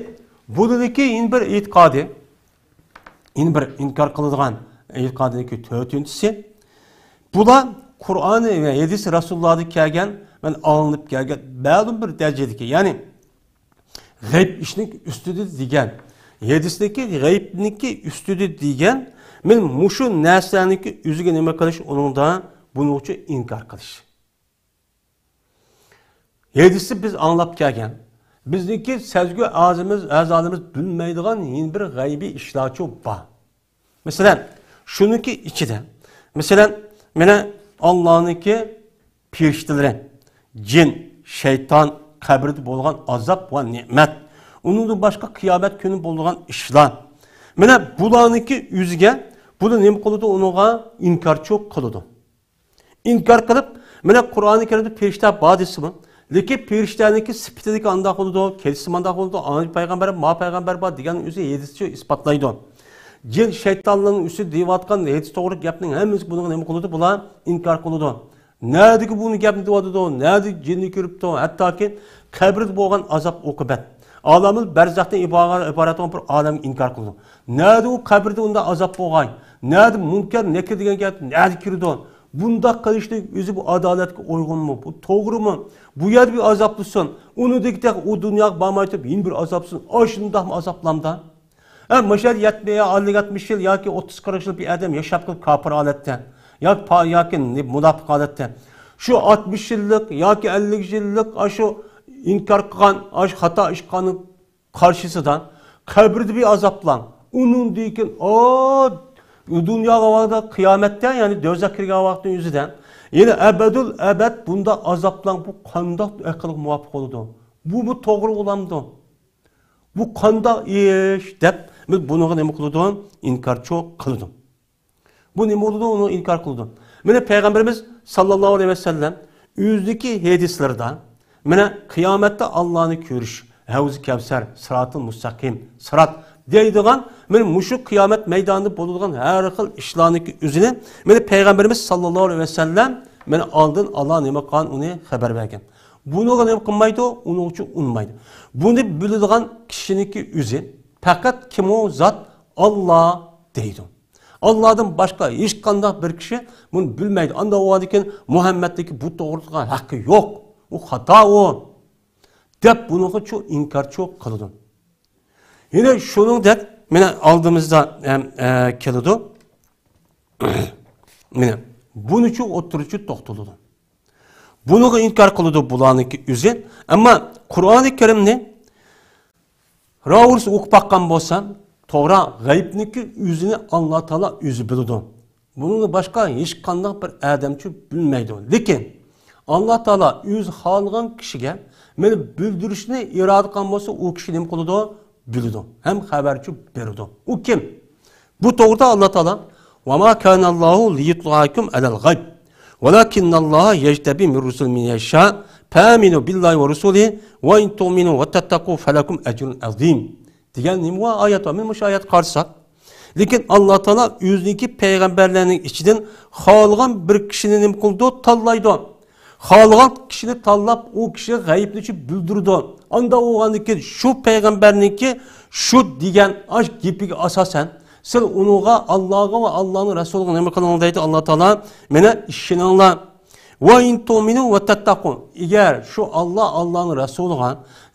بۇنىڭكى يەنە بىر ئېتىقادى، يەنە بىر ئىنكار قىلىدىغان ئېتىقادىنىڭكى تۆتىنچىسى، بۇلار قۇرئان ۋە ھەدىس رەسۇلۇللاھدا كەلگەن، مانا ئاڭلىنىپ كەلگەن مەلۇم بىر دەرىجىدىكى، يەنى غەيب ئىشنىڭ ئۈستىدە دېگەن، ھەدىسنىڭكى غەيبنىڭكى ئۈستىدە دېگەن، مانا مۇشۇ نەرسىلەرنىڭكى ئۆزىگە نېمە قىلىش، ئۇنىڭدا بۇنىڭچە ئىنكار قىلىش. ھەدىسنى بىز ئاڭلاپ كەلگەن، بىزنىڭكى سەزگۈ ئەزىمىز، ئەزالىرىمىز بىلمەيدىغان يەنە بىر غەيبىي ئىشلارچۇ بار. مەسىلەن، شۇنىڭكى ئىچىدە، مەسىلەن، مانا ئاللانىڭكى پېرىشتىلىرى، جىن، شەيتان، قەبرىدە بولغان ئازاب ۋە نېمەت، ئۇنىڭدىن باشقا قىيامەت كۈنى بولىدىغان ئىشلار. مانا بۇلارنىڭكى ئۆزىگە، بۇنى نېمە قىلىدۇ؟ ئۇنىڭغا ئىنكارچۇ قىلىدۇ. ئىنكار قىلىپ، مانا قۇرئانى كەرىمدە پېرىشتە بار دېسىمۇ، لېكىن پېرىشتەنىڭكى سۈپىتىدىكى ئانداق بولىدۇ، كېچىسى مانداق بولىدۇ، ئانا پەيغەمبەر، ما پەيغەمبەر بار دېگەن ئۆزى ھەدىسچۇ ئىسپاتلايدۇ. جىن شەيتانلارنىڭ ئۈستىدە دېيىۋاتقان ھەدىس توغرىلىق گەپنىڭ ھەممىسى بۇنىڭغا نېمە قىلىدۇ؟ بۇلار ئىنكار قىلىدۇ. نەدىكى بۇنى گەپنى دېيىۋاتىدۇ؟ نەدە جىننى كۆرۈپتۇ؟ ھەتتاكى قەبرىدە بولغان ئازاب ئوقۇبەت، ئالەمۇل بەرزەختىن ئىبارەت، ئىبارەت بولغان بىر ئالەمگە ئىنكار قىلىدۇ. نەدە ئۇ قەبرىدە ئۇنداق ئازاب بولغاي؟ نەدە مۇنكەر، نەكىر دېگەن گەپ نەدە كىرىدۇ؟ بۇنداق قىلىشنىڭ ئۆزى بۇ ئادالەتكە ئۇيغۇنمۇ؟ بۇ توغرىمۇ؟ بۇ يەردە بىر ئازابلىسۇن. ئۇنىڭدىكى تېخى ئۇ دۇنياغا بارماي تۇرۇپ يەنە بىر ئازابلىسۇن. ئاشۇنداقمۇ ئازابلامدا؟ ھە، مۇشۇ يەتمىش، ئەللىك، يەتمىش يىل ياكى ئوتتۇز، قىرىق يىل بىر ئادەم ياشاپ كېلىپ كاپىر ھالەتتە ياكى پا-، ياكى مۇناپىق ھالەتتە. شۇ ئاتمىش يىللىق ياكى ئەللىك يىللىق ئاشۇ ئىنكار قىلغان، ئاشۇ خاتا ئىش قىلغاننىڭ قارشىسىدا قەبرىدە بىر ئازابلاڭ. ئۇنىڭدىن كېيىن، ئا، دۇنياغا ۋاقتىدا قىيامەتتە، يەنى دوزاخ كىرگەن ۋاقىتنىڭ ئۆزىدە يەنە ئەبەدۇل ئەبەد بۇنداق ئازابلاڭ. بۇ قانداق ئەقىلگە مۇۋاپىق بولىدۇ؟ بۇمۇ توغرا بولامدۇ؟ بۇ قانداق ئىش دەپ، بىز بۇنىڭغا نېمە قىلىدۇ؟ ئىنكارچۇ قىلىدۇ. بۇ نېمە بولىدۇ؟ ئۇنى ئىنكار قىلىدۇ. مانا پەيغەمبىرىمىز ساللاللاھۇ ئەلەيھى ۋەسەللەم ئۆزىنىڭكى ھەدىسلىرىدا مانا قىيامەتتە ئاللانى كۆرۈش، ھەۋزى كەۋسەر، سىراتىل مۇستەقىم، سىرات دەيدىغان مانا مۇشۇ قىيامەت مەيدانىدا بولىدىغان ھەر خىل ئىشلارنىڭكى ئۆزىنى مانا پەيغەمبىرىمىز ساللاللاھۇ ئەلەيھى ۋەسەللەم مانا ئالدىن ئاللا نېمە قىلغان، ئۇنى خەۋەر بەرگەن. بۇنىڭغا نېمە قىلمايدۇ؟ ئۇنىڭ ئۈچۈن ئۇنىمايدۇ. بۇنى بىلىدىغان كىشىنىڭكى ئۆزى پەقەت كىم ئۇ زات؟ ئاللا دەيدۇ. ئاللادىن باشقا ھېچقانداق بىر كىشى بۇنى بىلمەيدۇ. ئانداق بولغاندىن كېيىن مۇھەممەدنىڭكى بۇ توغرىلىق ھەققى يوق. ئۇ خاتا ئۇ. دەپ بۇنىڭغىچۇ ئىنكارچۇ قىلىدۇ. يەنە شۇنىڭدەك مانا ئالدىمىزدا ھەم، ئە، كېلىدۇ. مانا بۇنىچۇ ئوتتۇرىچۇ توختىلىدۇ. بۇنىڭغا ئىنكار قىلىدۇ بۇلارنىڭكى ئۆزى. ئەمما قۇرئانى كەرىمنى راۋۇرۇس ئوقۇپ باققان بولسا، توغرا غەيىبنىڭكى ئۆزىنى ئاللا تائالا ئۆزى بىلىدۇ. بۇنىڭدىن باشقا ھېچقانداق بىر ئادەمچۇ بىلمەيدۇ. لېكىن ئاللا تائالا ئۆزى خالىغان كىشىگە مانا بىلدۈرۈشنى ئىرادە قىلغان بولسا، ئۇ كىشى نېمە قىلىدۇ؟ بىلىدۇ ھەم خەۋەرچۇ بېرىدۇ. ئۇ كىم؟ بۇ توغرىدا ئاللا تائالا، «وما كان الله ليطلعكم على الغيب ولكن الله يجتبي من رسله من يشاء فآمنوا بالله ورسله وإن تؤمنوا وتتقوا فلكم أجر عظيم» دېگەن نېمە بار؟ ئايەت بار. مانا مۇشۇ ئايەتكە قارىساق، لېكىن ئاللا تائالا ئۆزىنىڭكى پەيغەمبەرلەرنىڭ ئىچىدىن خالىغان بىر كىشىنى نېمە قىلىدۇ؟ تاللايدۇ. خالىغان كىشىنى تاللاپ، ئۇ كىشىگە غەيىبنى بىلدۈرىدۇ. ئانداق بولغاندىن كېيىن شۇ پەيغەمبەرنىڭكى شۇ دېگەن ئاش گېپىگە ئاساسەن، سىلەر ئۇنىڭغا، ئاللاغا ۋە ئاللانىڭ رەسۇلىغا نېمە قىلىڭ دەيدۇ ئاللا تائالا؟ مانا ئىشىنىڭلار. «وإن تؤمنوا وتتقوا». ئەگەر شۇ ئاللا، ئاللانىڭ رەسۇلىغا،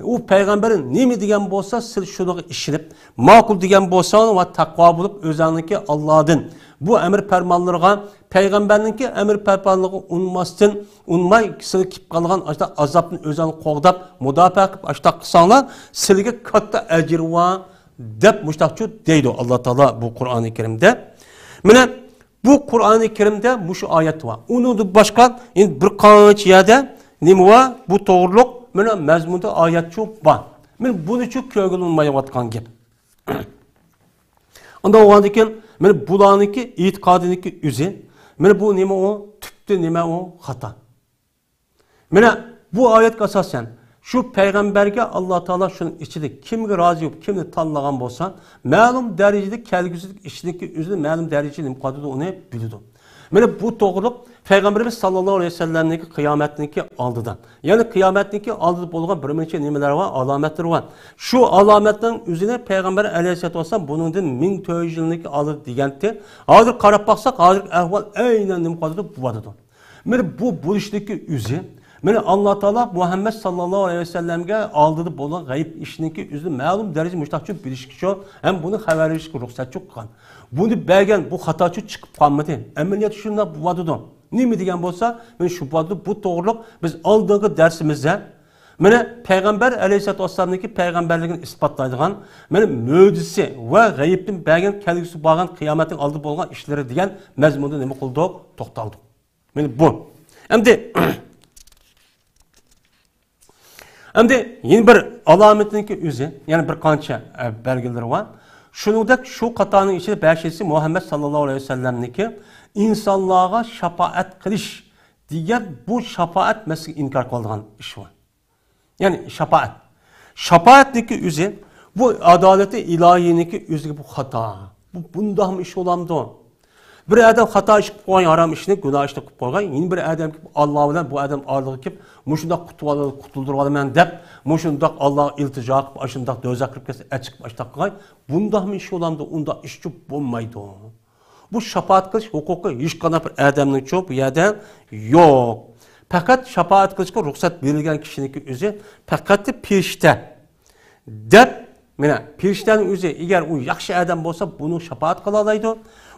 ئۇ پەيغەمبەر نېمە دېگەن بولسا، سىز شۇنىڭغا ئىشىنىپ، ماقۇل دېگەن بولساڭ ۋە تەقۋا بولۇپ، ئۆزۈڭنىڭكى ئاللادىن بۇ ئەمر پەرمانلىرىغا، پەيغەمبەرنىڭكى ئەمر پەرمانلىرىغا ئۇنماستىن، ئۇنماي، سىلەر كېلىپ قالغان ئاشۇنداق ئازابتىن ئۆزۈڭنى قوغداپ، مۇداپىئە قىلىپ، ئاشۇنداق قىلساڭلار، سىلەرگە كاتتا ئەجىر بار، دەپ مۇشۇنداقچۇ دەيدۇ ئاللا تائالا بۇ قۇرئانى كەرىمدە. مانا بۇ قۇرئانى كەرىمدە مۇشۇ ئايەت بار. ئۇنىڭدىن باشقا يەنە بىر قانچە يەردە نېمە بار؟ بۇ توغرۇلۇق مانا مەزمۇندا ئايەتچۇ بار. مانا بۇنىچۇ كۆرگىلى بولمايۋاتقان گەپ. ئانداق بولغاندىن كېيىن، مانا بۇلارنىڭكى ئېتىقادىنىڭكى ئۆزى، مانا بۇ نېمە ئۇ؟ تۈپتە نېمە ئۇ؟ خاتا. مانا بۇ ئايەتكە ئاساسەن، شۇ پەيغەمبەرگە ئاللا تائالا شۇنىڭ ئىچىدە كىمگە رازى بولۇپ، كىمنى تاللىغان بولسا، مەلۇم دەرىجىدە كەلگۈسىدىكى ئىشنىڭكى ئۆزىنى مەلۇم دەرىجىدە نېمە قىلىدۇ، ئۇنى بىلىدۇ. مانا بۇ توغرۇلۇق پەيغەمبىرىمىز ساللاللاھۇ ئەلەيھى ۋەسەللەمنىڭكى قىيامەتنىڭكى ئالدىدا، يەنى قىيامەتنىڭكى ئالدىدا بولغان بىر نەچچە نېمىلەر بار، ئالامەتلەر بار. شۇ ئالامەتنىڭ ئۆزىنى پەيغەمبەر ئەلەيھىسسالاتۇ ۋەسسالام بۇنىڭدىن مىڭ تۆت يۈز يىلنىڭكى ئالدىدا دېگەنتى. ھازىر قاراپ باقساق، ھازىرقى ئەھۋال ئەينەن نېمە قىلىدۇ، بولۇۋاتىدۇ. مانا بۇ بولۇشنىڭكى ئۆزى، مانا ئاللا تائالا مۇھەممەد ساللاللاھۇ ئەلەيھى ۋەسەللەمگە ئالدىدا بولغان غەيىب ئىشنىڭكى ئۆزىنى مەلۇم دەرىجىدە مۇشۇنداقچۇ بىلىشكىچۇ ھەم بۇنى خەۋەر بېرىشكە رۇخسەتچۇ قىلغان. بۇنى بەرگەن بۇ خاتاچۇ چىقىپ قالمىدى. ئەمەلىيەتتە شۇنداق بولۇۋاتىدۇ. نېمە دېگەن بولسا، مانا شۇ بولۇۋاتىدۇ. بۇ توغرۇلۇق بىز ئالدىنقى دەرسىمىزدە مانا پەيغەمبەر ئەلەيھىسسالاتۇ ۋەسسالامنىڭكى پەيغەمبەرلىكىنى ئىسپاتلايدىغان، مانا مۆجىزىسى ۋە غەيىبتىن بەرگەن كەلگۈسى بارغان قىيامەتنىڭ ئالدىدا بولغان ئىشلىرى دېگەن مەزمۇندا نېمە قىلدۇق؟ توختالدۇق. مانا بۇ. ئەمدى، ئەمدى يەنە بىر ئالامىتىنىڭكى ئۆزى، يەنە بىر قانچە، ئە، بەلگىلىرى بار. شۇنىڭدەك شۇ قاتارنىڭ ئىچىدە بەشىنچىسى مۇھەممەد ساللاللاھۇ ئەلەيھى ۋەسەللەمنىڭكى ئىنسانلارغا شاپائەت قىلىش دېگەن بۇ شاپائەت مەسىلىسىگە ئىنكار قىلىدىغان ئىش بار. يەنى شاپائەت. شاپائەتنىڭكى ئۆزى، بۇ ئادالىتى ئىلاھىينىڭكى ئۆزىگە بۇ خاتا. بۇ بۇنداقمۇ ئىش بولامدۇ؟ بىر ئادەم خاتا ئىش قىلىپ قويغان، ھارام ئىشنى، گۇناھ ئىشنى قىلىپ قويغان، يەنە بىر ئادەم كېلىپ، ئاللا بىلەن بۇ ئادەم ئارىلىغا كېلىپ، مۇشۇنداق قۇتۇلدۇرۇۋالىمەن دەپ، مۇشۇنداق ئاللاغا ئىلتىجا قىلىپ، ئاشۇنداق دوزاخقا كىرىپ كەتسە، ئەچىقىپ ئاشتاق قىلغان، بۇنداقمۇ ئىش بولامدۇ؟ ئۇنداق ئىشچۇ بولمايدۇ. بۇ شاپائەت قىلىش ھوقۇقى ھېچقانداق بىر ئادەمنىڭچۇ بۇ يەردە يوق. پەقەت شاپائەت قىلىشقا رۇخسەت بېرىلگەن كىشىنىڭكى ئۆزى پەقەت پىرىشتە دەپ، مانا پىرىشتەنىڭ ئۆزى، ئەگەر ئۇ ياخشى ئادەم بولسا، بۇنى شاپائەت قىلالايدۇ.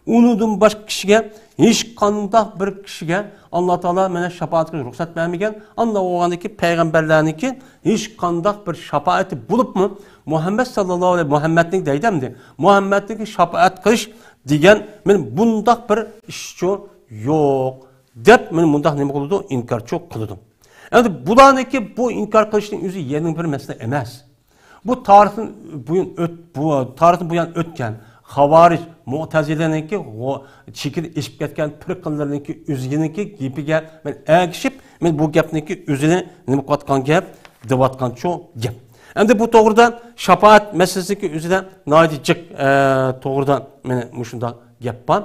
ئۇنىڭدىن باشقا كىشىگە ھېچقانداق بىر كىشىگە ئاللا تائالا مانا شاپائەت قىلىش رۇخسەت بەرمىگەن. ئانداق بولغاندىكى پەيغەمبەرلەرنىڭكى ھېچقانداق بىر شاپائىتى بولۇپمۇ، مۇھەممەد ساللاللاھۇ ئەلەيھى، مۇھەممەدنىڭ دەيدۇ ئەمدى، مۇھەممەدنىڭكى شاپائەت قىلىش دېگەن مانا بۇنداق بىر ئىشچۇ يوق دەپ، مانا مۇنداق نېمە قىلىدۇ؟ ئىنكارچۇ قىلىدۇ. ئەمدى بۇلارنىڭكى بۇ ئىنكار قىلىشنىڭ ئۆزى يېڭى بىر مەسىلە ئەمەس. بۇ تارىختىن بۇيان ئۆت-، بۇ تارىختىن بۇيان ئۆتكەن خاۋارىج، مۇئتەزىلىنىڭكى غو-، چېكىدىن ئېشىپ كەتكەن پىرقىلىرىنىڭكى ئۆزىنىڭكى گېپىگە مەن ئەگىشىپ، مەن بۇ گەپنىڭكى ئۆزىنى نېمە قىلىۋاتقان گەپ، دەۋاتقانچۇ گەپ. ئەمدى بۇ توغرىدا شاپائەت مەسىلىسىنىڭكى ئۆزىدە ناھايىتى جىق، ئە، توغرىدا مانا مۇشۇنداق گەپ بار.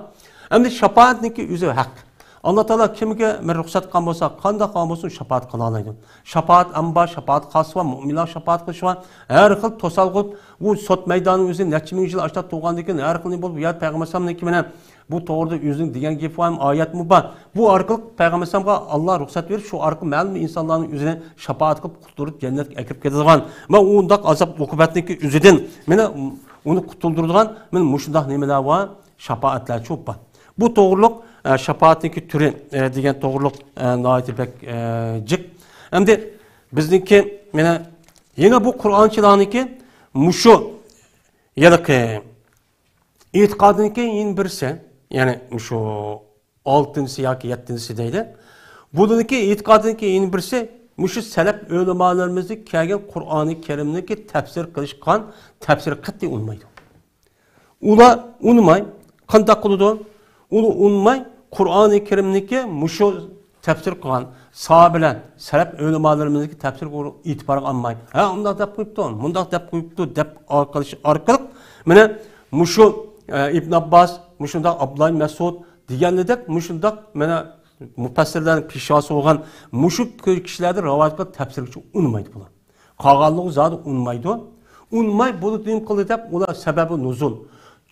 ئەمدى شاپائەتنىڭكى ئۆزى ھەق. ئاللا تائالا كىمگە بىر رۇخسەت قىلغان بولسا، قانداق قىلغان بولسا، شاپائەت قىلالايدۇ. شاپائەت ئام بار، شاپائەت خاس بار، مۇئمىنلار شاپائەت قىلىشى بار. ھەر خىل توسالغۇ، بۇ سوت مەيدانى ئۆزى نەچچە مىڭ يىل ئاشتا تۇرغاندىن كېيىن، ھەر خىل نېمە بولۇپ، يا پەيغەمبەر ئەلەيھىسسالامنىڭكى مانا بۇ توغرىدا ئۆزىنىڭ دېگەن گېپى بار، ئايەتمۇ بار. بۇ ئارقىلىق پەيغەمبەر ئەلەيھىسسالامغا ئاللا رۇخسەت بېرىپ، شۇ ئارقىلىق مەلۇم ئىنسانلارنى ئۆزىنى شاپائەت قىلىپ قۇتۇلدۇرۇپ، جەننەتكە ئەكىرىپ كېتىدىغان. مانا ئۇنداق ئازاب ئوقۇبەتنىڭكى ئۆزىدىن، مانا ئۇنى قۇتۇلدۇرىدىغان، مانا مۇشۇنداق نېمىلەر بار، شاپائەتلەر چوپ بار. بۇ توغرۇلۇق، ئە، شاپائەتنىڭكى تۈرى، ئە، دېگەن توغرۇلۇق، ئە، ناھايىتى بەك، ئە، جىق. ئەمدى بىزنىڭكى، مانا يەنە بۇ قۇرئانچىلارنىڭكى مۇشۇ ھېلىقى ئېتىقادىنىڭكى يەنە بىرسى، يەنى مۇشۇ ئالتىنچىسى ياكى يەتتىنچىسى دەيلى. بۇنىڭكى ئېتىقادىنىڭكى يەنە بىرسى، مۇشۇ سەلەپ ئۆلىمالىرىمىزدىن كەلگەن قۇرئانى كەرىمنىڭكى تەپسىر قىلىشقان تەپسىر قەتئىي ئۇنىمايدۇ. ئۇلار ئۇنىماي، قانداق قىلىدۇ؟ ئۇنى ئۇنىماي، قۇرئانى كەرىمنىڭكى مۇشۇ تەپسىر قىلغان ساھابىلەر، سەلەپ ئۆلىمالىرىمىزنىڭكى تەپسىرىگە ئېتىبارغا ئالماي، ھە، ئۇنداق دەپ قويۇپتۇ، مۇنداق دەپ قويۇپتۇ دەپ قىلىش ئارقىلىق، مانا مۇشۇ، ئە، ئىبن ئابباس، مۇشۇنداق ئابدۇللا ئىبن مەسئۇد دېگەنلىدەك، مۇشۇنداق، مانا، مۇپەسسىرلەرنىڭ پېشۋاسى بولغان مۇشۇ كىشىلەردىن رىۋايەت قىلىپ تەپسىرگىچە ئۇنىمايدۇ بۇلار. قالغانلىرى زادى ئۇنىمايدۇ. ئۇنىماي بولۇپ نېمە قىلدى دەپ، ئۇلار سەبەبى نۇزۇل.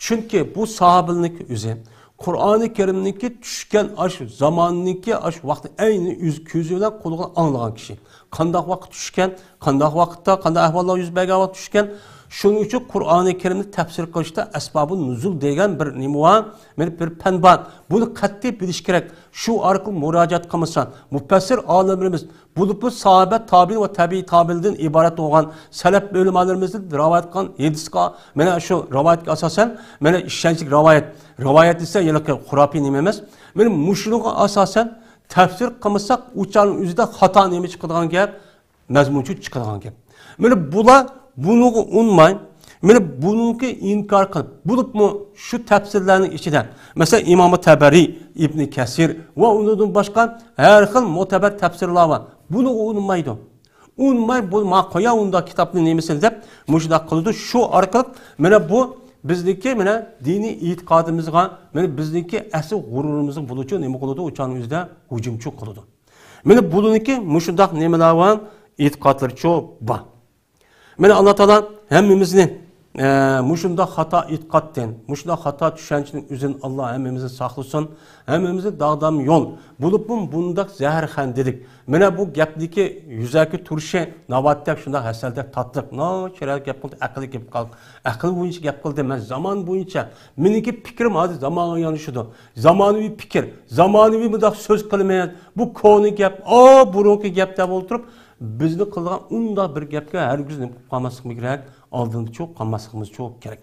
چۈنكى بۇ ساھابىلىرنىڭكى ئۆزى قۇرئانى كەرىمنىڭكى چۈشكەن ئاشۇ زاماننىڭكى ئاشۇ ۋاقتى ئەينى ئۆز كۆزى بىلەن قۇلىقى ئاڭلىغان كىشى. قانداق ۋاقىت چۈشكەن، قانداق ۋاقىتتا، قانداق ئەھۋاللار يۈز بەرگەن ۋاقىت چۈشكەن. شۇنىڭ ئۈچۈن قۇرئانى كەرىمنى تەپسىر قىلىشتا ئەسبابۇ نۇزۇل دېگەن بىر نېمە بار، بىر، بىر پەن بار. بۇنى قەتئىي بىلىش كېرەك. شۇ ئارقىلىق مۇراجىئەت قىلمىسا، مۇپەسسىر ئالىملىرىمىز، بولۇپمۇ ساھابە، تابىئىن ۋە تەبىئىي تابىئىندىن ئىبارەت بولغان سەلەپ ئۆلىمالىرىمىزدىن رىۋايەت قىلغان ھەدىسقا، مانا شۇ رىۋايەتكە ئاساسەن، مانا ئىشەنچلىك رىۋايەت، رىۋايەت دېسە ھېلىقى خۇراپىي نېمە ئەمەس. مانا مۇشۇنىڭغا ئاساسەن تەپسىر قىلمىساق، ئۇ چاغنىڭ ئۆزىدە خاتا نېمە چىقىدىغان گەپ، مەزمۇنچۇ چىقىدىغان گەپ. مانا بۇلار بۇنىڭغا ئۇنىماي، مانا بۇنىڭكى ئىنكار قىلىپ، بولۇپمۇ شۇ تەپسىرلەرنىڭ ئىچىدە، مەسىلەن، ئىمامى تەبەرى، ئىبنى كەسىر ۋە ئۇنىڭدىن باشقا ھەر خىل مۆتىبەر تەپسىرلەر بار. بۇنىڭغا ئۇنىمايدۇ. ئۇنىماي، بۇ ما قويا ئۇنداق كىتابنى نېمىسىنى دەپ مۇشۇنداق قىلىدۇ. شۇ ئارقىلىق مانا بۇ بىزنىڭكى مانا دىنىي ئېتىقادىمىزغا، مانا بىزنىڭكى ئەسلى غۇرۇرىمىزغا بولىدۇ، نېمە قىلىدۇ، ئۇ چاغنىڭ ئۆزىدە ھۇجۇمچۇ قىلىدۇ. مانا بۇنىڭكى مۇشۇنداق نېمىلەر بار، ئېتىقادلىرىچۇ بار. مانا ئاللا تائالا ھەممىمىزنى، ئە، مۇشۇنداق خاتا ئېتىقادتىن، مۇشۇنداق خاتا چۈشەنچىنىڭ ئۆزىدىن ئاللا ھەممىمىزنى ساقلىسۇن. ھەممىمىزنى داغدام يول بولۇپمۇ بۇنداق زەھەرخەن دېدۇق. مانا بۇ گەپنىكى يۈزەكى تۇرۇشى ناۋاتتەك شۇنداق ھەسەلدەك تاتلىق. ناچىرايلىق گەپ قىلدى، ئەقىللىك گەپ قىلدى. ئەقىل بويىچە گەپ قىلدى. مەن زامان بويىچە، مېنىڭكى پىكرىم ھازىر زامانغا يانىشىدۇ. زامانىۋى پىكىر، زامانىۋى مۇنداق سۆز قىلىمىز. بۇ كونا گەپ، ئا، بۇرۇنقى گەپ دەپ ئولتۇرۇپ، بىزنى قىلىدىغان ئۇنداق بىر گەپكە ھەرگىز نېمە قىلىپ قالماسلىقىمىز كېرەك، ئالدىنىچۇ قالماسلىقىمىزچۇ كېرەك.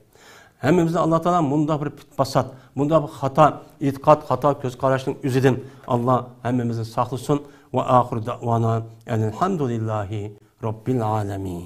ھەممىمىزنى ئاللا تائالا مۇنداق بىر پىت-پاسات، مۇنداق بىر خاتا ئېتىقاد، خاتا كۆز قاراشنىڭ ئۆزىدىن ئاللا ھەممىمىزنى ساقلىسۇن. ۋە ئاخىرۇ دەئۋانا ئەنىلھەمدۇلىللاھى رەببىل ئالەمىن.